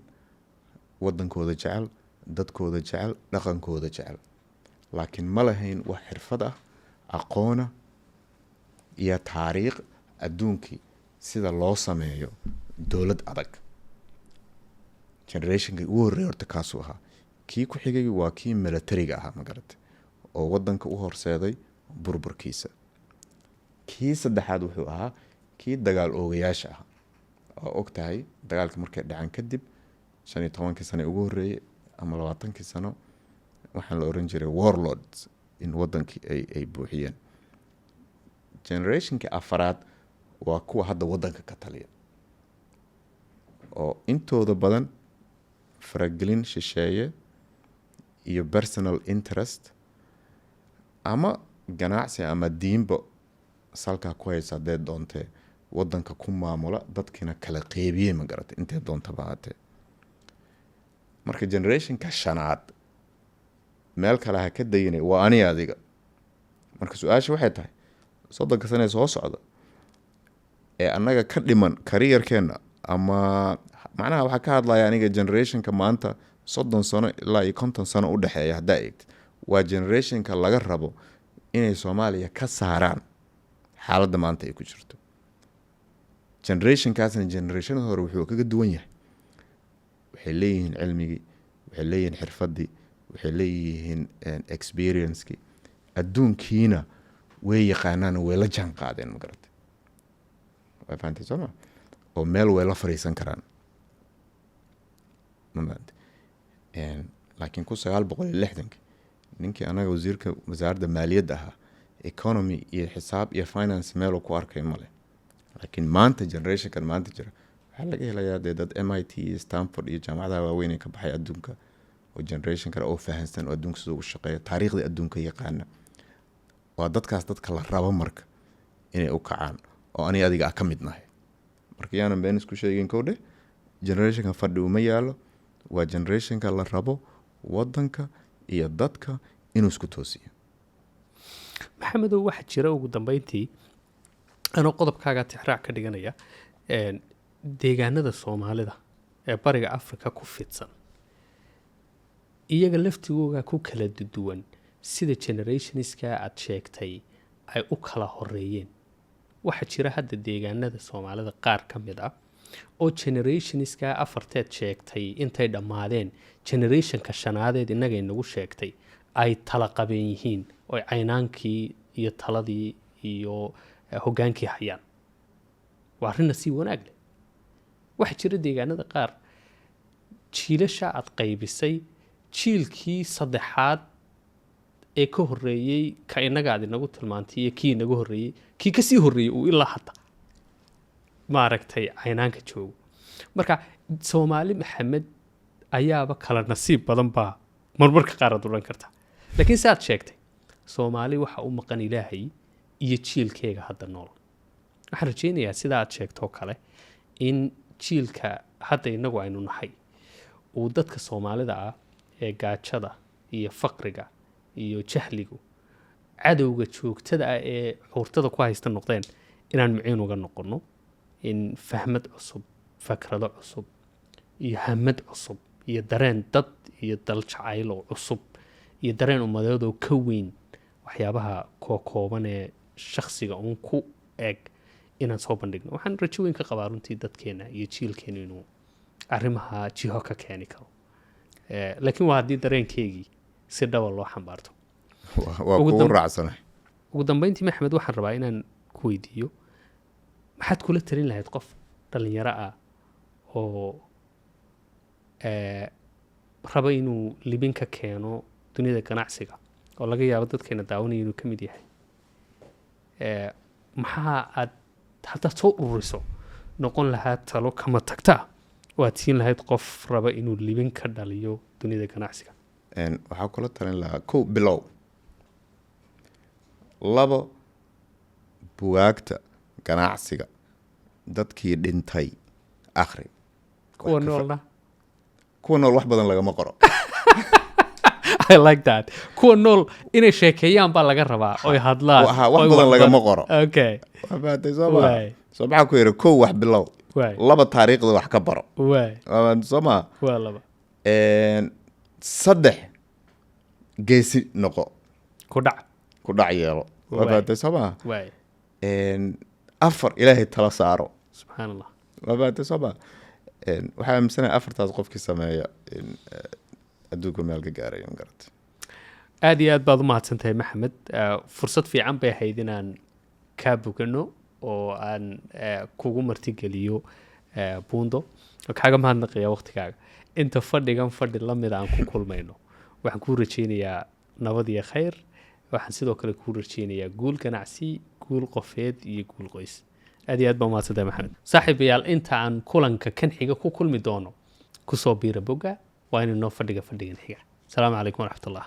waddankooda jecel, dadkooda jecel, dhaqankooda jecel, laakiin ma lahayn wax xirfad ah, aqoona iyo taariikh adduunkii sida loo sameeyo dowlad adag. Generationkii ugu horreeyay horta kaasuu ahaa. Kii ku xigay waa kii militariga ahaa, ma garatay, oo waddanka u horseeday burburkiisa. Kii saddexaad wuxuu ahaa kii dagaal oogayaasha ahaa, oo og tahay dagaalka markay dhacaan kadib 15kii sano ugu horreeyey ama 20kii sano waxaan la oran jiray warlords in wadankii ay buuxiyeen. Generationkii afaraad waa kuwa hadda wadanka ka taliya, oo intooda badan faragelin shisheeye iyo personal interest ama ganacsi ama diinba salkaa ku haysa haddee doontee wadanka ku maamula, dadkiina kala qeybiyey, ma garatay, intee doontaba haatee. Marka generationka shanaad meel kale ha ka dayinay, waa ani adiga. Marka su-aasha waxay tahay, 30ka sane soo socda ee annaga ka dhiman careerkeena ama macnaha waxaa ka hadlaya aniga generationka maanta 30 sano ilaa iyo 50 sano udhexeeya haddaa eegtid, waa generationka laga rabo inay Soomaaliya ka saaraan xaaladda maanta ay ku jirto. Generationkaasna generationada hore wuxuu kaga duwan yahay, waxay leeyihiin cilmigii, waxay leeyihiin xirfaddii, waxay leeyihiin experiencekii, adduunkiina way yaqaanaan oo way la jaan qaadeen, ma garatay? Waa fahantay soo ma? Oo meel way la fariisan karaan, ma fahantay? Laakiin 1960ka ninkii anaga wasiirka wasaaradda maaliyadda ahaa, economy iyo xisaab iyo finance meeluu ku arkay male. Laakiin maanta generationkan maanta jira waxaa laga helayaa dee dad MIT iyo Stanford iyo jaamacadaha waaweyn ee ka baxay adduunka, oo generation kale oo fahansan oo adduunka siduu u shaqeeyo, taariikhda adduunka yaqaana. Waa dadkaas dadka la rabo marka inay u kacaan, oo ani adiga ah ka mid nahay. Marka yaanan been isku sheegin kowdhe, generationka fadhi uma yaalo. Waa generationka la rabo wadanka iyo dadka inuu isku toosiyo. Maxamedow, waxaa jira ugu dambeyntii, anoo qodobkaaga tixraac ka dhiganaya, deegaanada Soomaalida ee Bariga Africa ku fidsan iyaga laftigooga ku kala duwan sida generationska aad sheegtay ay u kala horeeyeen. Waxaa jira hadda deegaanada Soomaalida qaar ka mid ah oo generationska afarteed sheegtay intay dhammaadeen, generationka shanaadeed innaga inagu sheegtay ay tala qabeen yihiin oo ay caynaankii iyo taladii iyo hoggaankii hayaan. Waa arrin nasiib wanaag leh. Waxaa jira deegaanada qaar jiilasha aad qaybisay jiilkii saddexaad ee ka horreeyey ka inaga aad inagu tilmaantay iyo kii inaga horreeyey, kii kasii horreeyey uu ilaa hadda maaragtay caynaanka joogo. Marka Soomaali Maxamed ayaaba kala nasiib badan baa marmarka qaar aad odhan kartaa. Laakiin si aad sheegtay, Soomaali waxa u maqan Ilaahay iyo jiilkeega hadda nool. Waxaan rajaynayaa sida aad sheegtoo kale in jiilka hadda inagu aynu nahay uu dadka Soomaalida ah ee gaajada iyo faqriga iyo jahligu cadowga joogtada ah ee xuurtada ku haysta noqdeen inaan miciin uga noqono in fahmad cusub, fakrado cusub iyo hamad cusub iyo dareen dad iyo dal jacayl oo cusub iyo dareen ummadeed oo ka weyn waxyaabaha kookooban ee shakhsiga uun ku eg inaan soo bandhigno. Waxaan rajo weyn ka qabaa runtii dadkeena iyo jiilkeena inuu arrimaha jiho ka keeni karo. Laakiin waa haddii dareenkeygii si dhaba loo xambaarto. Waa Ugu kugu raacsanahay. Ugu dambeyntii, Maxamed, waxaan rabaa inaan ku weydiiyo, maxaad kula talin lahayd qof dhalinyaro ah oo raba inuu libin ka keeno? Dunida ganacsiga oo laga yaabo dadkeena daawanaya inuu ka mid yahay, maxaa aad haddaad soo ururiso noqon lahaa talo kama tagta oo aad siin lahayd qof raba inuu libin ka dhaliyo dunida ganacsiga? Waxaa kula talin lahaa: kow, bilow; labo, bugaagta ganacsiga dadkii dhintay akhri. Kuwa noolna? Kuwa nool wax badan lagama qoro. I like that. Kuwa nool inay sheekeeyaan baa laga rabaa, oy hadlaan. Ha, wax oy badan lagama qoro. Okay. Waa fahamtay, soo ma? Waay. Soo maxaa ku yidhi? Kow, wax bilow. Laba, taariikhda wax ka baro. Waa fahamtay, soo ma? Waa laba. Saddex, geesi noqo. Ku dhac. Ku dhac yeelo. Waa fahamtay, soo ma? Waay. Afar, Ilaahay tala saaro. Subxaan Allah. Waa fahamtay, soo ma? Waxaa aaminsanahay afartaas qofkii sameeya in adduunka meel ka gaarayo, ma garatay? Aad iyo aad baad u mahadsan tahay, Maxamed. Fursad fiican bay ahayd inaan kaa bogano oo aan kugu martigeliyo Buundo. Oo kaaga mahadnaqaya waqtigaaga. Inta fadhigan fadhi lamida aan ku kulmayno, waxaan kuu rajeynayaa nabad iyo khayr. Waxaan sidoo kale kuu rajeynayaa guul ganacsi, guul qofeed iyo guul qoys. Aad iyo aad baa umahadsan tahay, Maxamed. Saaxiibayaal, inta aan kulanka kan xiga ku kulmi doono, kusoo biira bogga. Waa inuu noo fadhiga fadhigan xiga. Asalaamu calaykum waraxmatullah.